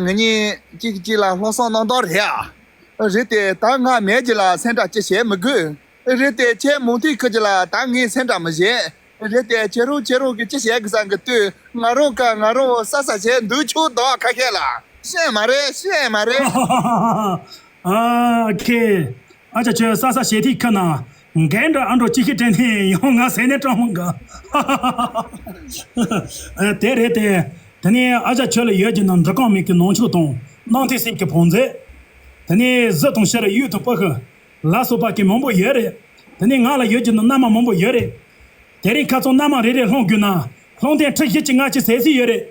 ང་གཉིས་གཅིག་གིས་གཅིག་ལ་སློབ་གསོ་གནང་སྟངས་རེད་ཨ། རེད་དེ་ད་ང་མེད་ཀྱི་ལ་སེམས་ཁྲལ་ཅི་བྱེད་མི་དགོས། རེད་དེ་ཁྱེད་མུ་མཐུད་ཁུར་གྱི་ལ་ད་ངས་སེམས་ཁྲལ་མི་བྱེད། རེད་དེ་ཁྱེད་རང་ཁྱེད་རང་གི་ཅི་བྱེད་གི་བསམ་གི་ལྟོས་ང་རང་ཀ་ང་རང་ས་ས་བྱེད་འདུག་ཆུ་དོག་ཁ་ཤས་ལ་ཤེས་མ་རེད་ཤེས་མ་རེད། ཨ་ཁེ། ཨ་ཅག་ཁྱོད་ས་ས་བྱེད་ཐིག་ཁ་ན་འགན་འདྲ་ཨ་འགྲོ་ཅི་ཤི་དྲན་ནས་ཡང་ང་ཟས་ནས་སྤྲང་མོ་འགའ། ཨ་དེ་རེད་དེ། དེ་ནས་ཨ་ཅག་ཁྱོད་ལ་ཡོད་ཀྱི་ན་འདྲི་གང་མེད་ཀྱི་ནང་ཆོས་དང་སྣང་མཐའི་སེམས་ཀྱི་བོངས་མཛད། དེ་ནས་གཟི་དང་ཤེལ་གཡུ་དང་སྤུ་ཤི། ལ་སོགས་པ་གི་མང་པོ་ཡོད་རེད། དེ་ནས་ང་ལ་ཡོད་ཀྱི་ནི་མནའ་མ་མང་པོ་ཡོད་རེད། དེ་རིང་ཁ་སང་མནའ་མ་རེ་རེ་སློང་དགོས་ན་སློང་ཐེངས་ཁྲི་བཞི་གཅིག་ལྔ་གཅིག་ཟད་སྲིད་ཡོད་རེད།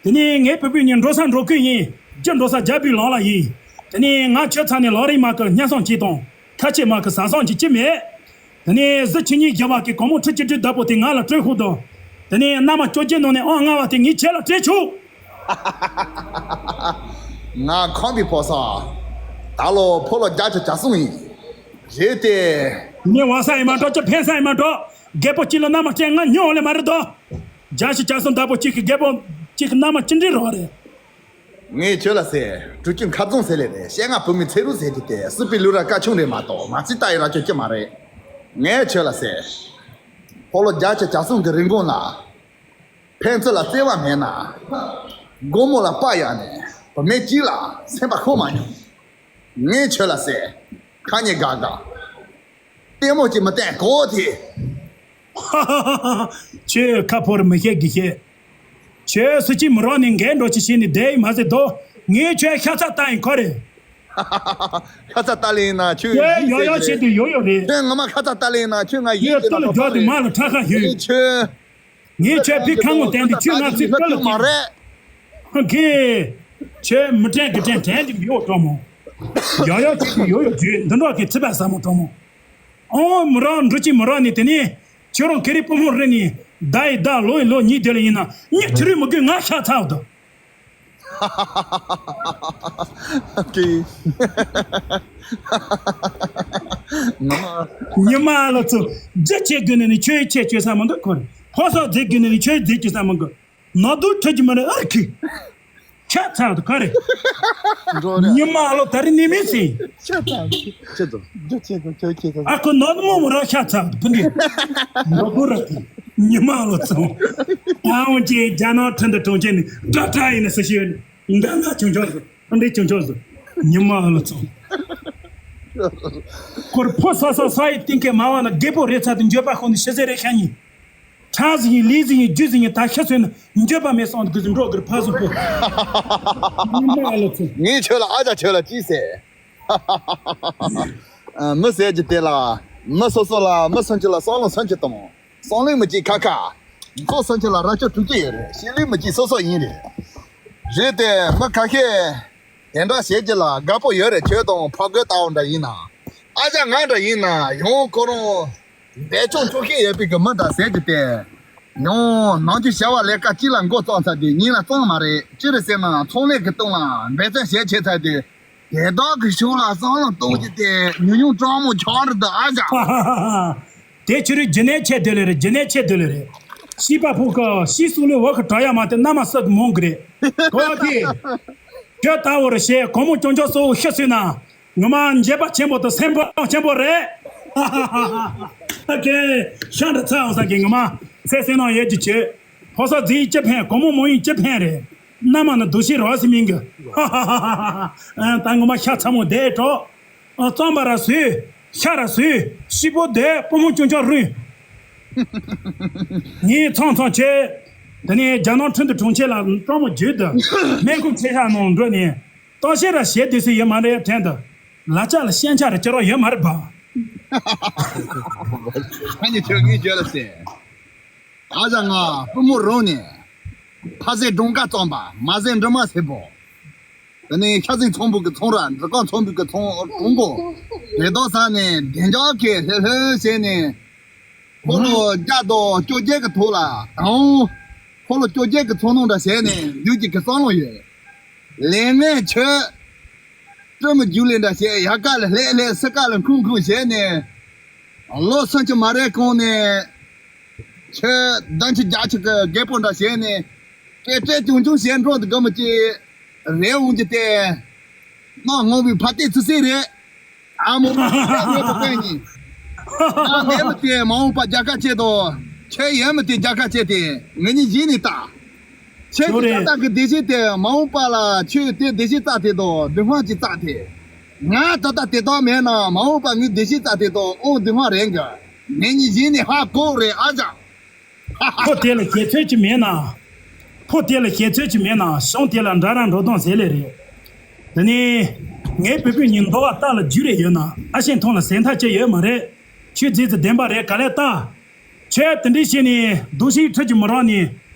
དེ་ནས་ངའི་བུ་སྤུན་གཉིས་འགྲོ་ས་འགྲོ་ཁུལ་ཡིན། རྒྱུ་འགྲོ་ས་རྒྱལ་པོའི་ལམ་ལ་ཡིན། དེ་ནས་ང་ཁྱོད་ཚ་ནས་ལམ་རིམ་མ་གི་སྙན་སེང་གཅིག་དང་ཁ་ཆེ་མ་གི་ཟ་སང་གཅིག་ཅི་མེད། དེ་ནས་གཟི་ཆུ་གཉིས་བརྒྱབ་པ་གི་གོང་མོ་ཁྲི་བཅུ་བདུན་བདག་པོ་དེ་ང་ལ་སྤྲོད་ཤོག་དང་། དེ་ནས་མནའ་མ་བཅོ་བརྒྱད་ནང་ནས་ཨང་ལྔ་བ་དེ་ངས་ཁྱེད་ལ་སྤྲད་ཆོག་ང་ཁམས་པའི་ཕོ་གསར། ད་ལོ་ཕོ་ལོ་བརྒྱ་ཆ་གྱ་གསུམ་ཡིན། རེད་དེ། ངས་བ་ས་ཡིན་མ་འགྲོ་ཅི་ཕན་ས་ཡིན་མ་འགྲོ། རྒད་པོ་གཅིག་ལ་མནའ་མ་སྤྲད་ང་ཉོ་ལེ་མ་རེད་དོ། བརྒྱ་ཆ་གྱ་གསུམ་བདག་པོ་གཅིག་གི་རྒད་པོ་གཅིག་གི་མནའ་མ་ཅི་འདྲའི་རོགས་རེད། ངས་ཁྱོད་ལ་ཟེར་གྲུ་ཆུ་ཁ་རྫོང་ཟེར་ལེ་རེད་བཤད་ང་བུ་མོའི་ཚེ་རུ་ཟེར་གྱི་དེ་སྲིད་པའི་ལུས་ར་ཀ་ཆུང་རེད་མ་གཏོགས་མ་ཚིག་ལྟ་ཡི་ར་ཅོ་ཀྱི་མ་རེད། ངས་ཁྱོད་ལ་ཟེར། ཕོ་ལོ་བརྒྱ་ཆ་གྱ་གསུམ་གི་རིན་གོང་ལ། ཕན་ཚུན་ལ་བརྩེ་བ་མེད་ན། སྒོར་མོ་ལ་དཔའ་ཡག་ནས་བུད་མེད་གཅིག་ལ་སེམས་པ་ཁུག་མ་མྱོང་། ངས་ཁྱོད་ལ་ཟེར། ཁ་ཉེ་དགའ་དགའ། ལྟད་མོ་ཅིག་མི་བསྟན་གོ་དེ། ཁྱོད་ཁ་ཕོར་མི་ཤེས་གི་ཤེས། ཁྱོད་སུ་གཅིག་མི་རོགས་ནས་འགལ་འགྲོ་ཅི་བྱས་ནས་བསྡད་ཡི་མ་ཟེར་དོ། ངས་ཁྱོད་ཤ་ཚ་ལྟ་ཡི་ཁོ་རེད། ཁ་ཚ་ལྟ་ལེ་ཡིན་ན་ཁྱོད་ཁྱོད་ཡོ་ཡོ་བྱེད་དུ་ཡོ་ཡོ་རེད། ཁྱོད་ངོ་མ་ཁ་ཚ་ལྟ་ལེ་ཡིན་ན་ཁྱོད་ང་ཡིད་ཁྱོད་ཀྱི་ལ་ལ་ཐོག་རེད། མ་ལ་ཁྲ་ཁ་ཡོད། ཁྱོད། ངས་ཁྱོད་ཕི་ཁ་ངོ་བསྟན་ཏེ་ཁྱོད་ང་ཚོའི་སྐུ་ལ་མ་རེད། ཁེ། ཁྱོད་མི་དྲན་གི་དྲན་དྲན་གི་མི་ཡོ་གྲོགས་མོ། ཡོ་ཡོ་ཁྱོད་ཀྱི་ཡོ་ཡོ་བརྗོད་འདི་འདྲ་གི་ཚིག་པ་ཟབ་མོ་གྲོགས་མོ། ཨོ་མི་རོགས་འགྲོ་ཅི་མི་རོགས་ནི་དེ་ནི། ཁྱོད་རང་ཁེ་རི་པུ་མོ་རེ་ནི། ད་ཡི་ད་ལོ་ཡི་ལོ་གཉིས་དེ་ལ་ཡིན་ན་མྱི་ཁྱི་རུས་མི་དགོས་ང་ཤ་ཚ་བ་དང་། ཀི། ངོ་མ། ཉི་མ་ལ་ཚོ་རྒྱུ་ཆེ་དགོས་ནས་ནི་ཆོས་ཆེ་ཆོས་ས་མི་འདུག་ཁོ་རེ་ཕོ་སོགས་རྫས་དགོས་ནས་ནི་ཆོས་རྫས་ཀྱི་ས་མི་འདུག་ནོ་དུ་ཁྲོད་ཀྱི་མི་རེ་ཨར་ཁི། ཁྱད་ཚར་དུ་ག་རེ། འགྲོ་རེད། ཉི་མ་ལོ་ད་རེ་ནི་མི་སྲིད། ཁྱད་ཚར་དུ། ཁྱད་དུ། རྒྱུ་ཆེ་དུ་ཁྱོད་ཁྱད་ཚར། ཨ་ཁུ་ནོར་མོ་མོ་རང་ཤ་ཚར་དུ་བུ་འདི། ནོར་བུ་ར་དེ། ཉི་མ་ལོ་ཚང་། ཨ་འོན་ཀྱི་རྒྱ་ནག་ཁྲིན་ཏུ་གྲོང་ཁྱེར་ནི་དྲ་དྲ་ཡིན་ན་སུ་ཤེས་ཡོད་ནི། འདི་ན་ཆུང་ཆུང་ཟིག་འདི་ཆུང་ཆུང་ཟིག་ཉི་མ་ལོ་ཚང་། ཁོར་ཕོ་ས་ས་ས་ཡི་སྟེང་གི་མ་བ་ན་རྒད་པོ་རེ་ཚ་དུ་འགྱོད་པ་ཁོ་ནི་ཤི་ཟེར་རེ་ཤ་ཉིན། ཁྲག་ཟིག་ཡིན་ལུས་ཟིག་ཡིན་རྒྱུ་ཟིག་ཡིན་ད་ཤི་སོན་ན་འགྱོད་པ་མེད་སོང་དུ་འགྲོ་གིར་ཕ་ཟུག་པོ། ཉི་མ་ལོ་ཚང་། ངས་ཁྱོད་ལ་ཨ་ཅག་ཁྱོད་ལ་ཅི་ཟེར། ཨ། མི་ཟེར་གྱི་དེ་ལ། མི་སོ་སོ་ལ་མི་སུམ་ཅུ་ལ་བསམ་བློ་སུམ་ཅུ་གཏོང་། བསམ་བློ་མི་གཅིག་ཁ་ཁ། མི་ཚོགས་སུམ་ཅུ་ལ་རབ་ཅོ་དྲུག་ཅུ་ཡོད་རེད། ཤེས་ལུགས་མི་གཅིག་སོ་སོ་ཡིན་རེད། རེད་དེ་མི་ཁ་ཤས། དེ་འདྲ་བྱེད་ཀྱི་ལ་དགའ་པོ་ཡོད་རེད། ཁྱོད་དང་ཕ་རྒོད་ལྟ་བུ་འདྲ་ཡིན་ན། ཨ་ཅག་ང་འདྲ་ཡིན་ན་ཡང་ཁོ་རང་འབད་བརྩོན་ཅོག་ཤེས་ཡོད་པའི་གི་མི་འདྲ་ཟེར་གྱི་དེ། ཡང་ནང་ཆུ་བྱ་བ་ལས་ཀ་གཅིག་ལ་མགོ་བརྩམས་ཚར་དེ་ཉིན་ལ་བརྩམས་མ་རེད། ཅི་རེད་ཟེར་ན་ཚོང་ལས་ཀྱི་སྟེང་ལ་འབད་བརྩོན་བྱེད་ཆེ་ཚར་དེ། དེ་དག་གི་ཕྱོགས་ལ་བསམ་བློ་གཏོང་རྒྱུ་དེ་ཉུང་ཉུང་སྤྲང་མོ་ཆགས་རེད་འདུག་ཨ་ཅག་དེ་ཆུ་རུ་རྒྱུ་ནས་ཆེ་དེ་ལེ་རེད། རྒྱུ་ནས་ཆེ་དེ་ལེ་རེད། ཤི་པ་ཕུག་གི་ཤི་སུ་ལུ་བ་གི་གྲ་ཡ་མ་དེ་ན་མ་སད་མོང་གི་རེད། གོ་དེ། ཁྱོད་ལྟ་བུར་བཤད་གོ་མོ་ཅོང་ཅོག་གཙོ་བོ་ཤི་སོས་ན། ངོ་མ་འགྱེད་པ་ཆེན་པོ་དང་སེམས་པ་ཆེན་པོ་རེད། ཨ་ཀེ། ཤ་འདྲ་ཚ་འོང་ས་གི་ངོ་མ། ཚེ་སེམས་ནང་ཡོད་ཀྱི་ཆེ། ཕོ་སོ་རྫིག་ཅི་ཕན་གོ་མོ་མོ་ཡིན་ཅི་ཕན་རེད། མནའ་མ་ནི་འདུ་ཤེས་རོགས་སི་མིན་གི། ད་ངོ་མ་ཤ་ཚ་མོ་བསྡད་འགྲོ། རྩམ་པ་ར་ཟོས། ཤ་ར་ཟོས། ཤི་པོ་བསྡད་པུ་མོ་ཅུང་ཅུང་རུང་། ངས་ཚང་ཚང་བྱས། དེ་ནས་རྒྱ་ནག་ཁྲིན་ཏུ་གྲོང་ཁྱེར་ལ་སྤྲང་མོ་བརྒྱུད་དུ་སྨན་ཁུག་ཆེ་ཤ་ནང་འགྲོ་ནས་གཏམ་བཤད་ར་བྱེད་དུས་སུ་ཡོད་མ་རེད། ཕྲན་དུ་ལ་ལྕགས་ལ་ཤན་ཆ་ར་ཅི་རོགས་ཡོད་མ་རེད་པ། ཨ་ནི་ཁྱོད་ངས་བརྗོད་ལ་ཟེར། ཨ་ཅག་ང་པུ་མོ་རང་ནས་ཕ་ཟེ་སྒྲུང་ཀ་རྩོམ་པ་མ་ཟེ་འབྲི་མ་ཟེ་པོ། དེ་ནས་ཤ་ཟིང་ཚོང་འབུ་གི་ཚོང་ར་འབྲི་ཀང་ཚོང་འབུ་གི་ཚོང་གྲོང་གོ་དེ་དག་ས་ནས་བདེ་འཇགས་ཀྱི་ལྷོད་ལྷོད་བྱས་ནས། ཁོ་ལོ་བརྒྱ་དང་བཅོ་བརྒྱད་ཀྱི་ཐོག་ལ་དང་། ཁོ་ལོ་བཅོ་བརྒྱད་ཀྱི་ཚོང་ནང་འདྲ་བྱས་ནས་ཡུལ་གྱི་གི་བསམ་བློ་ཡོད། ལས་ངན་ཆོས། སྤྲི་མི་རྒྱུག་ལས་འདྲ་བྱས་ཡ་ག་ལ་ལྷད་ལྷད་སི་ཀ་ལ་འཁུང་འཁུང་བྱས་ནས། ལོ་སུམ་ཅུ་མ་རེད་གོང་ནས། ཆོས་བདུན་ཅུ་བརྒྱད་ཅུ་གི་རྒད་པོ་འདྲ་བྱས་ནས། སྐད་སྤྲད་ཅུང་ཅུང་བྱས་འགྲོ་འདི་ག་མི་ཅི། རེད་འོང་གི་སྟེ། མ་ངོ་བའི་ཕ་ཏེ་ཚི་སི་རེད། ཨ་མོ་མོ་ངའི་བུ་སྤུན་གཉིས། ང་ངའི་བུ་དེ་མ་འོངས་པ་རྒྱལ་ཁ་ཆེ་དོ། ཁྱེད་ཡན་མི་དེ་རྒྱལ་ཁ་ཆེ་དེ་ངེད་གཉིས་གཞི་ནས་ལྟ། ཁྱེད་ཀྱི་ད་ལྟ་གི་བདེ་སྐྱིད་དེ་མ་འོངས་པ་ལ་ཁྱོད་དེ་བདེ་སྐྱིད་བཙལ་དེ་དོ་སྡུག་བསྔལ་གྱི་བཙལ་དེ། ང་ད་ལྟ་དེ་དག་མེད་ན་མ་འོངས་པ་ངའི་བདེ་སྐྱིད་བཙལ་དེ་དོ་ཨོ་སྡུག་བསྔལ་རེད་གི། ངེད་གཉིས་གཞི་ནས་ཧ་གོ་རེད་ཨ་ཅག་ཕོ་དེ་ལ་ཞེ་ཚོད་ཅིག་མེད་ན། ཕོ་དེ་ལ་ཞེ་ཚོད་ཅིག་མེད་ན་གཞུང་དེ་ལ་འདྲ་ར་འགྲོ་སྟངས་ཟེར་ལེ་རེད། དེ་ནས། ངའི་བུ་སྤུན་གཉིས་འདོ་བ་ལྟ་ལ་རྒྱུ་རེ་ཡོད་ན་ཨ་ཤེས་མཐོང་ལ་ཟེར་མཐའ་ཅི་ཡོད་མ་རེད། ཁྱོད་རྫིས་ཙི་བདེན་པ་རེད་ག་ལེ་ལྟ། ཁྱོད་དེ་འདྲའི་བྱས་ནས་སྡུག་ཤིང་ཁྲི་གྱི་མི་རང་ནས།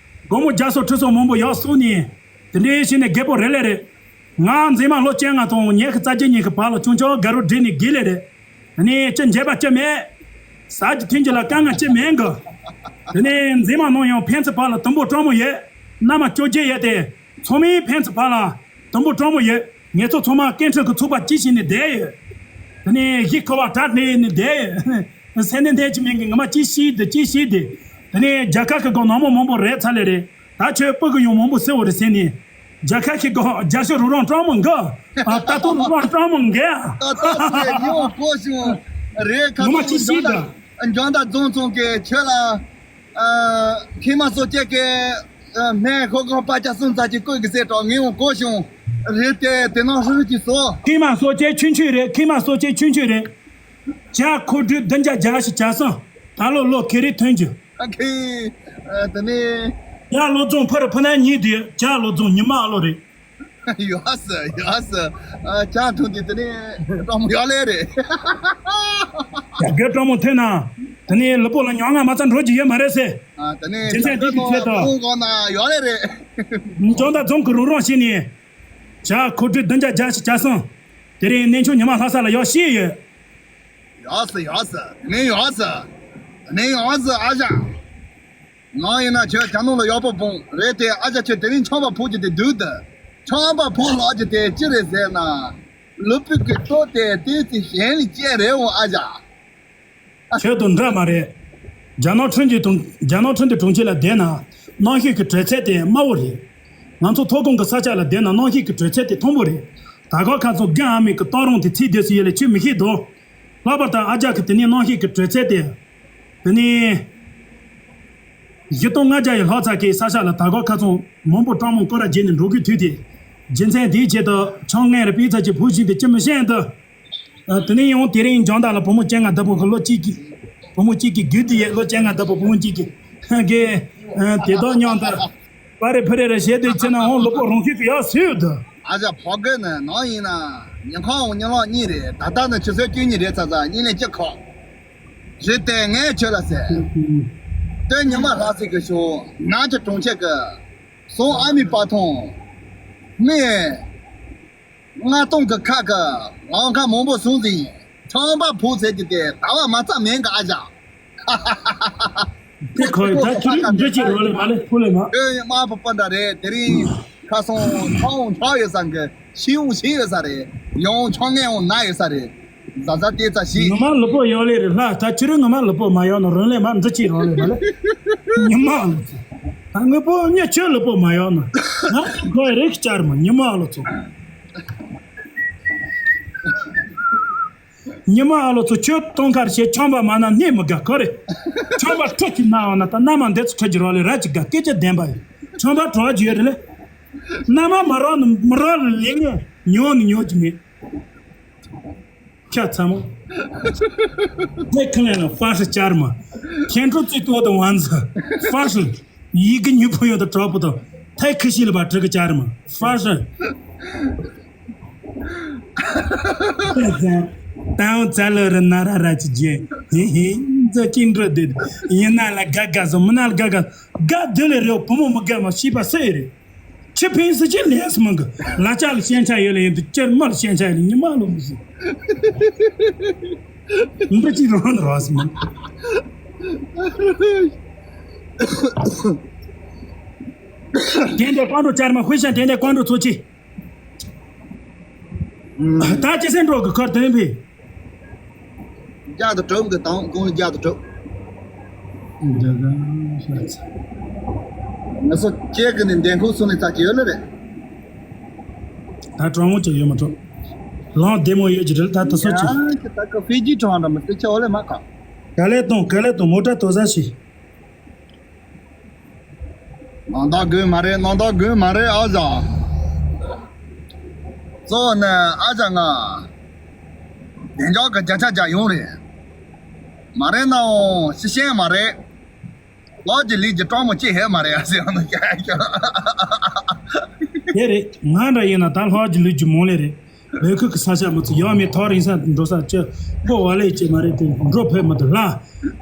སྒོར་མོ་བརྒྱ་སོ་ཁྲི་སོ་མང་པོ་ཡག་སོང་ནས། དེ་འདྲའི་བྱས་ནས་རྒད་པོ་རེད་ལེ་རེད། ང་མཛེས་མ་ལོ་བཅོ་ལྔ་དང་ཉི་ཤུ་རྩ་བརྒྱད་ཉིན་གྱི་བར་ལ་ཆུང་ཆུང་དགའ་རོགས་བསྒྲིགས་ནས་དགོས་ལེ་རེད། དེ་ནས་ཅི་འཇལ་བ་ཅི་མེད། ཟ་རྒྱུ་འཐུང་རྒྱུ་ལ་དཀའ་ངལ་ཅི་མེད་གི། དེ་ནས་མཛེས་མ་ནང་ཡང་ཕན་ཚུན་བར་ལ་དུམ་བུ་སྤྲང་མོ་ཡོད། མནའ་མ་བཅོ་བརྒྱད་ཡོད་དེ། ཚང་མའི་ཕན་ཚུན་བར་ལ་དུམ་བུ་སྤྲང་མོ་ཡོད། ངེད་ཚོ་ཚང་མ་སྐད་འཕྲིན་གྱི་ཚོགས་པ་གཅིག་བྱས་ནས་བསྡད་ཡོད། དེ་ནས་གཞིས་ཁ་བ་གྲ་སྒྲིག་ནས་བསྡད་ཡོད། སེམས་ནས་འདས་ཀྱི་མིང་གི་ངོ་མ་གཅིག་ཤི་དེ་གཅིག་ཤི་དེ། དེ་ནས་རྒྱལ་ཁབ་ཀྱི་སྒང་ནང་མི་མང་པོ་རེད་ཚར་ལེ་རེད། ད་ཁྱོད་སྤུ་གུ་ཡང་མང་པོ་བསུ་བ་རེད་ཟེར་ནས། རྒྱལ་ཁབ་ཀྱི་སྒང་རྒྱལ་ཤོག་རུ་རང་སྤྲང་མོ་འགའ། ད་ལྟ་རུ་རང་སྤྲང་མོ་འགའ། ད་ལྟ་ཟེར་ངས་འོང་གོ་བྱུང་། རེད་ཁ་ངོ་མ་ཚོ་གཅིག་ཤི་འཇོན་ད། ད་འཇོན་ད་རྫོང་ཚོང་གི་ཁྱོད་ལ། ཨ། ཁྱིམ་མ་སོ་སྐྱེ་གི། ཨ། སྨན་ཤོག་གང་པ་ཆ་གསུམ་ཙམ་ཅིག་བསྐུར་གི་ཟེར་དྲག་ངས་འོང་གོ་བྱུང་། རེད་དེ་དེ་ནང་ཧྲུ་ཧྲུ་ཅིག་བཟོ། ཁྱིམ་མ་སོ་སྐྱེ་ཆུང་ཆུང་རེད། ཁྱིམ་མ་སོ་སྐྱེ་ཆུང་ཆུང་རེད། ཇ་ཁོ་སྦྲུལ་བདུན་བརྒྱ་བརྒྱ་ཞིག་བྱ་སོང་། ད་ལོ་ལོ་ཁེ་རེ་ཐོན་རྒྱུ། ཨ་ཁེ། ཨ། དེ་ནས། ཡ་ལོ་རྫོང་ཕ་རུ་ཕུ་ན་གཉིས་དེ་ཇ་ལོ་རྫོང་ཉི་མ་ཨ་ལོ་རེད། ཡོད་ས་ཡོད་ས། ཨ། ཇ་འཐུང་དེ་དེ་ནས་སྤྲང་མོ་ཡོད་ལེ་རེད། ཇ་དགོས་སྤྲང་མོ་ཐོན་ན། དེ་ནས་ལུས་པོ་ལ་མྱོང་ང་མ་ཚ་འགྲོ་རྒྱུ་ཡོད་མ་རེད་ཟེར། ཨ། དེ་ནས་རྒྱུ་མཚན་དེ་གི་ཆེད་དུ། ཁོང་གང་ན་ཡོད་ལེ་རེད། འཇོན་ད་རྫོང་གི་རུ་རང་བྱས་ནས། ཇ་ཁོ་སྦྲུལ་བདུན་བརྒྱ་བརྒྱ་ཞིག་བྱ་སོང་། དེ་རིང་གནས་ཆུང་ཉི་མ་ལྷ་ས་ལ་ཡོད་ཤེས་ཡོད། ཡོད་ས་ཡོད་ས། དེ་ནས་ཡོད་ས། དེ་ནས་ཡོད་ས་ཨ་ཞང་། ང་ཡིན་ན་ཁྱོད་གྱ་ནོམ་ལ་ཡག་པོ་སྤུངས་རེད་དེ། ཨ་ཅག་ཁྱོད་དེ་རིང་ཆམ་པ་ཕོག་རྒྱུ་དེ་སྡུག་དེ། ཆམ་པ་ཕོག་ལོག་རྒྱུ་དེ་ཅི་རེད་ཟེར་ན། ལུས་པོ་གི་ལྟོ་དེ་ཏོག་ཙམ་ཞན་ལ་སྐྱེས་རེད་འོང་ཨ་ཅག་ཁྱོད་དང་འདྲ་མ་རེད། རྒྱ་ནག་ཁྲིན་ཏུ་དང་རྒྱ་ནག་ཁྲིན་ཏུ་གྲོང་ཁྱེར་ལ་བསྡད་ན་གནམ་གཤིས་ཀྱི་དྲོད་ཚད་དེ་དམའ་བོ་རེད། ང་ཚོ་མཐོ་སྒང་གི་ས་ཆ་ལ་བསྡད་ན་གནམ་གཤིས་ཀྱི་དྲོད་ཚད་དེ་མཐོན་པོ་རེད། དར་དཀར་ཁ་ཚོ་དགའ་ཨ་མེས་ཀྱི་སྟག་རོང་དེ་ཚིག་སྡོད་སུ་ཡོད་ལས་ཁྱོད་མི་ཤེས་དོ། ལྷག་པར་དུ་ཨ་ཅག་གི་དེ་ནས་གནམ་གཤིས་ཀྱི་དྲོད་ཚད་དེ། དེ་ནས། བཞི་སྟོང་ལྔ་བརྒྱ་ཡི་ལྷག་ཙམ་གྱི་ས་ཆ་ལ་དར་དཀར་ཁ་ཚོ་མང་པོ་སྤྲང་མོ་སྐོར་ར་བརྗེས་ནས་འགྲོ་དགོས་དུས་དེ། རྒྱུ་མཚན་དེའི་ཆེད་དུ་ཆང་ངན་རེ་པི་ཚ་གྱི་བུ་བཞིན་དུ་ཅི་མི་ཤེས་འདུག་ཨ། དེ་ནས་ཡང་དེ་རིང་འཇང་ཐང་ལ་བུ་མོ་བཅོ་ལྔ་བདུན་པོ་གི་ལོ་གཅིག་གི། བུ་མོ་གཅིག་གི་རྒྱུད་དེ་ཡས་ལོ་བཅོ་ལྔ་བདུན་པོ་བུ་མོ་གཅིག་གི། གི། ཨ། དེ་དག་མཉམ་དུ། པ་རེ་ཕི་རེ་རེ་བྱས་དུས་ཕྱི་ན་འོང་ལུས་པོ་རང་ཤུགས་ཀྱིས་ཡར་སོས་འདུག་ཨ་ཅག་ཕོ་རྒོད་ནི་ནང་ཡིན་ན་ཉིན་གང་འོང་ཉིན་ལོག་གཉིས་རེད། ད་ལྟ་ནི་ཆུ་ཚོད་བཅུ་གཉིས་རེད་ཚ་ཚ་གཉིད་ལས་ཅི་ཁོག་རེད་དེ་ངས་ཁྱོད་ལ་ཟེར། དོན་ཉི་མ་ལྷག་ཚིག་གི་ཤོག་ནང་གི་གྲོང་ཁྱེར་གི། སོང་ཨ་མའི་པ་ཐོང་། མི། ལྔ་སྟོང་གི་ཁ་གི་ལམ་ཁ་མང་པོ་སོང་ཟིན། ཁྲང་པ་ཕུག་ཟེར་གྱི་དེ་ཟླ་བ་མ་རྩ་མེད་གི་ཨ་ཞག་དེ་ཁོ་ཡི་ད་ཁྱོད་རིགས་འདི་ཅིག་རོ་ལེ་མ་ལེ་ཕུ་ལེ་མ། ཨེ་དམར་པོ་པ་འདྲ་རེད། དེ་རིང་ཁ་སང་ཁྲང་འོང་ཁྲང་ཡོད་ས་གི་ཤི་འོང་ཤི་ཡོད་ས་རེད། ཡང་ཁྲང་ངན་འོང་ན་ཡོད་ས་རེད། ཟ་ཟ་དེ་ཙ་ཞིག་ངོ་མ་ལུས་པོ་ཡོད་ལེ་རེད་ལྷ། ད་ཁྱོད་རིགས་ངོ་མ་ལུས་པོ་མ་ཡོད་ནོ་རོ་ལེ་མ་འདི་ཅིག་རོ་ལེ་མ་ལེ། ཉི་མ་ལོ་ཚོ། ད་ངོ་པོ་ཉེ་ཁྱོད་ལུས་པོ་མ་ཡོད་ནོ། ང་གོ་རེག་བསྐྱར་མ་ཉི་མ་ལོ་ཚོ། ཉི་མ་ཨ་ལོ་ཚོ་ཁྱོད་སྟོན་ཁར་བྱེད་ཆང་པ་མ་ན་གནས་མི་དགའ་ག་རེ། ཆང་པ་ཁྲི་གཅིག་ན་བ་ན་ད་མནའ་མ་འདི་ཚོ་ཁྲི་གཅིག་རོགས་ལས་ར་གཅིག་དགའ་སྐད་ཆ་བདེན་པ་ཡིན། ཆང་པ་གྲོགས་རྒྱུ་ཡོད་རེད་ལེ། མནའ་མ་མ་རོགས་ནི་མི་རོགས་ལ་ལེན་ངེས་ཉོ་ནི་ཉོ་གི་མེད། ཁྱ་ཚ་མོ། དེ་ཁ་ལན་ལ་ཧྥ་ཧྲི་བསྐྱར་མ། ཁྱེད་འགྲོ་རྩིས་ཏོག་དང་ཝང་ཛི། ཧྥ་ཧྲི། ཡི་གེ་ཉུལ་ཕུ་ཡོད་དང་གྲོགས་པོ་དང་། ཐའི་ཁི་ཤི་ལ་བ་ཀྲི་གི་བསྐྱར་མ། ཧྥ་ཧྲི། ཏའོ་ཙ་ལོ་རི་ན་ར་ར་ཅི་ཇེ། ཧི་ཧི། ཛ་ཅིན་འགྲོ་དེ། ཡིན་ན་ལ་དགའ་དགའ་སོང་མི་ན་ལ་དགའ་དགའ། དགའ་དེ་ལས་རེའོ་བུ་མོ་མི་དགའ་མ་ཤེས་པ་སུ་ཡི་རེད། ཁྱི་ཕན་སི་ཅི་ལས་སི་མང་གི་ལ་ཅག་ལ་ཤན་ཆ་ཡོད་ལ་ཡིན་དུ་ཅེར་མ་ལ་ཤན་ཆ་ཡོད་ལ་ཉི་མ་ལོ་མི་སི། འདི་ཅི་རང་རང་སི་མང་། དེ་འདྲ་ཀོང་འགྲོ་ཅར་མ་ཧུ་ཤན་དེ་འདྲ་ཀོང་འགྲོ་ཚོ་ཅི། ད་ཅི་སེ་འགྲོ་གི་ཁར་དོན་པས། རྒྱ་དང་གྲོགས་ཀྱི་དང་གོང་ལ་རྒྱ་དང་གྲོགས། ང་ཚོ་ཁྱེད་ཀྱི་ནི་འདེམས་ཁོག་སོང་ནས་ཚ་གི་ཡོད་ལ་རེད། ད་གྲོང་མོ་ཅིག་ཡོད་མ་གྲོགས། ལང་བདེ་མོ་ཡོད་ཀྱི་རེད་ད་ད་སོ་ཅིག་ཡ་ད་ག་ཕི་ཇི་གྲོང་འདྲ་མི་སེ་ཆ་འོ་ལེ་མ་ག་ག་ལེ་གཏོང་ག་ལེ་གཏོང་མོ་ཊ་དོ་ས་ཤི། ནང་ད་དགོས་མ་རེད་ནང་ད་དགོས་མ་རེད་ཨ་ཅག་གཙོ་བོ་ནི་ཨ་ཅག་ང་བདེ་འཇགས་ཀྱི་བརྒྱ་ཆ་བརྒྱ་ཡོང་རེད། མ་རེད་ནའང་ཤི་ཤེས་མ་རེད། ལག་གི་ལུས་ཀྱི་སྤྲང་མོ་ཅི་ཧེ་མ་རེད་ཨ་ཟེར་ཡང་ན་ཀྱ་ཀྱ། དེ་རེད་ང་འདྲ་ཡིན་ན་ད་ལྷག་གི་ལུས་ཀྱི་མོ་ལེ་རེད། བོད་ཁུལ་གྱི་ས་ཆ་མི་ཚོ་ཡང་མེད་ཐག་རིང་ས་འགྲོ་ས་ཅི་པོ་བ་ལེ་ཅི་མ་རེད་དེ་འགྲོ་ཕོད་མི་འདུག་ལ།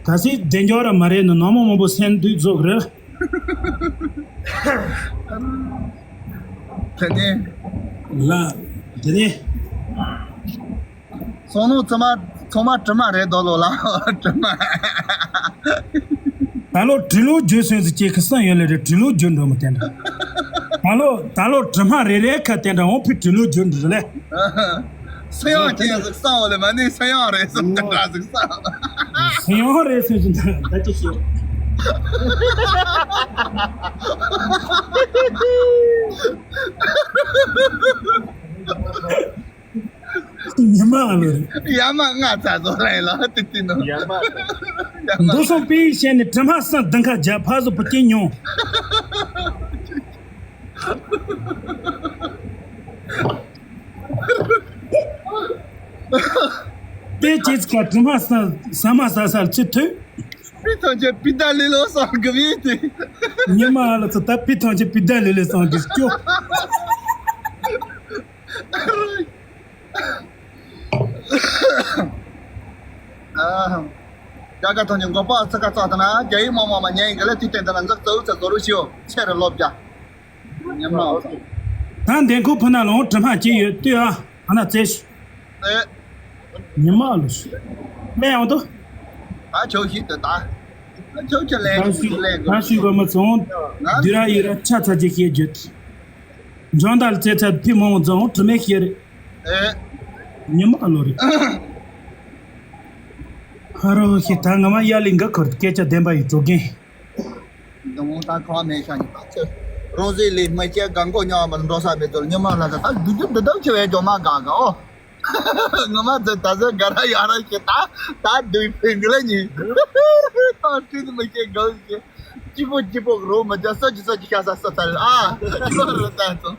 ག་སྲིད་བདེ་འཇགས་ར་མ་རེད་ནི་ནང་མོ་མང་པོ་སེམས་སྡུག་རྫོགས་རེད། དེ་ནས། ལ། དེ་ནས། སོང་ནོ་ཚང་མ་ཚང་མ་དྲི་མ་རེད་དོ་ལོ་ལ་དྲི་མ། ད་ལོ་དྲི་ལོ་བརྗོད་སོན་ཟིག་ཅེ་ཁི་སང་ཡོད་ལེ་རེད་དྲི་ལོ་བརྗོད་འགྲོ་མི་བསྟན་ད། ད་ལོ་ད་ལོ་དྲི་མ་རེ་རེ་ཁ་བསྟན་ད་འོང་ཕི་དྲི་ལོ་བརྗོད་འགྲོ་ལེ། སུ་ཡང་ཅེ་ཟིག་སང་བ་ལེ་མ་ནི་སུ་ཡང་རེད་སུ་ད་ཟིག་སང་། སུ་ཡང་རེད་སུ་ཟིག་ད་ཅི་ཤེས། ཉི་མ་ཨ་ལོ་རེད། ཡ་མ་ང་ཚ་ཚོ་རེད་ལ་ཏི་ཏི་ནོ། ཡ་མ། མདོ་སོང་པི་ཤེས་ནས་དྲི་མ་སང་དང་ཁ་རྒྱ་ཕ་བཟོ་པུ་ཀྱི་ཉོ། དེ་ཅི་ཙི་ཀ་དྲི་མ་སང་ས་མ་ས་ས་ལ་ཚུད་ཐུབ། པི་ཐང་ཆེ་པི་ད་ལི་ལོ་སང་གི་བི་ཏི། ཉི་མ་ཨ་ལོ་ཚོ་ད་པི་ཐང་ཆེ་པི་ད་ལི་ལི་སང་གི་སྐྱོ། ཨ། རྒྱ་གར་ཐོན་ནས་མགོ་པ་ཚ་ཁ་ཚ་དང་ན་རྒྱ་ཡིག་མང་མང་མ་ཉན་ཡིན་ག་ལ་དུས་སྟོན་དང་ན་འཛག་ཙོ་ཚ་ཟོ་རུ་ཤིའོ་ཆེ་རུ་ལོབ་རྒྱ། ཉི་མ་ཨ་ཚ། ད་འདན་ཁུ་ཕུ་ན་ལོང་དྲི་མ་ཅི་ཡོད་ལྟོས་ཨ་ཨ་ན་ཙེ་ཤི། ཨེ། ཉི་མ་ཨ་ལོ་ཤི། ལེ་ཡང་དུ། ད་ཆོག་ཤི་དུ་ད། ད་ཆོག་ཆོག་ལེ་ད་ཤི་ད་ཤི་ག་མ་ཚོང་། ད་དུ་ར་ཡི་ར་ཆ་ཚ་ཅི་ཤེས་རྒྱུ། འཇོན་དར་རྩེ་ཚད་ཕི་མང་བོ་རྫོང་དྲི་མེད་ཤེས་རེད། ཨེ། ཉི་མ་ཨ་ལོ་རེད། ཧ་རོ་ཤི་ད་ང་མ་ཡ་ལི་འགའ་ཁུར་སྐད་ཆ་བདེན་པ་ཡི་གྲོ་རྒན། འདི་མོ་ད་ཁ་མེད་ཤ་ཉི་ད་ཚོད། རང་བཞིན་ལས་མི་སྐྱེ་གང་གོ་ཉོ་མ་འགྲོ་ས་མེད་དོ་ཉི་མ་ལ་ད་ད་དུ་དུ་དུ་དུ་ཆེ་བའི་ཇོ་མ་ག་ག་ཨོ། ང་མ་ཚོ་ད་ཚོ་ག་ར་ཡ་ར་ཞེ་ད་ད་དུ་ཕིང་གི་ལ་ཉི་ད་དུ་དུ་མི་སྐྱེ་གང་སྐྱེ་སྐྱིད་པོ་སྐྱིད་པོ་རོ་མ་ཇ་ས་ཅི་ས་ཅི་ཤ་ས་ས་ས་ལ་ཨ་ཅི་པ་རོ་ད་ཚོ།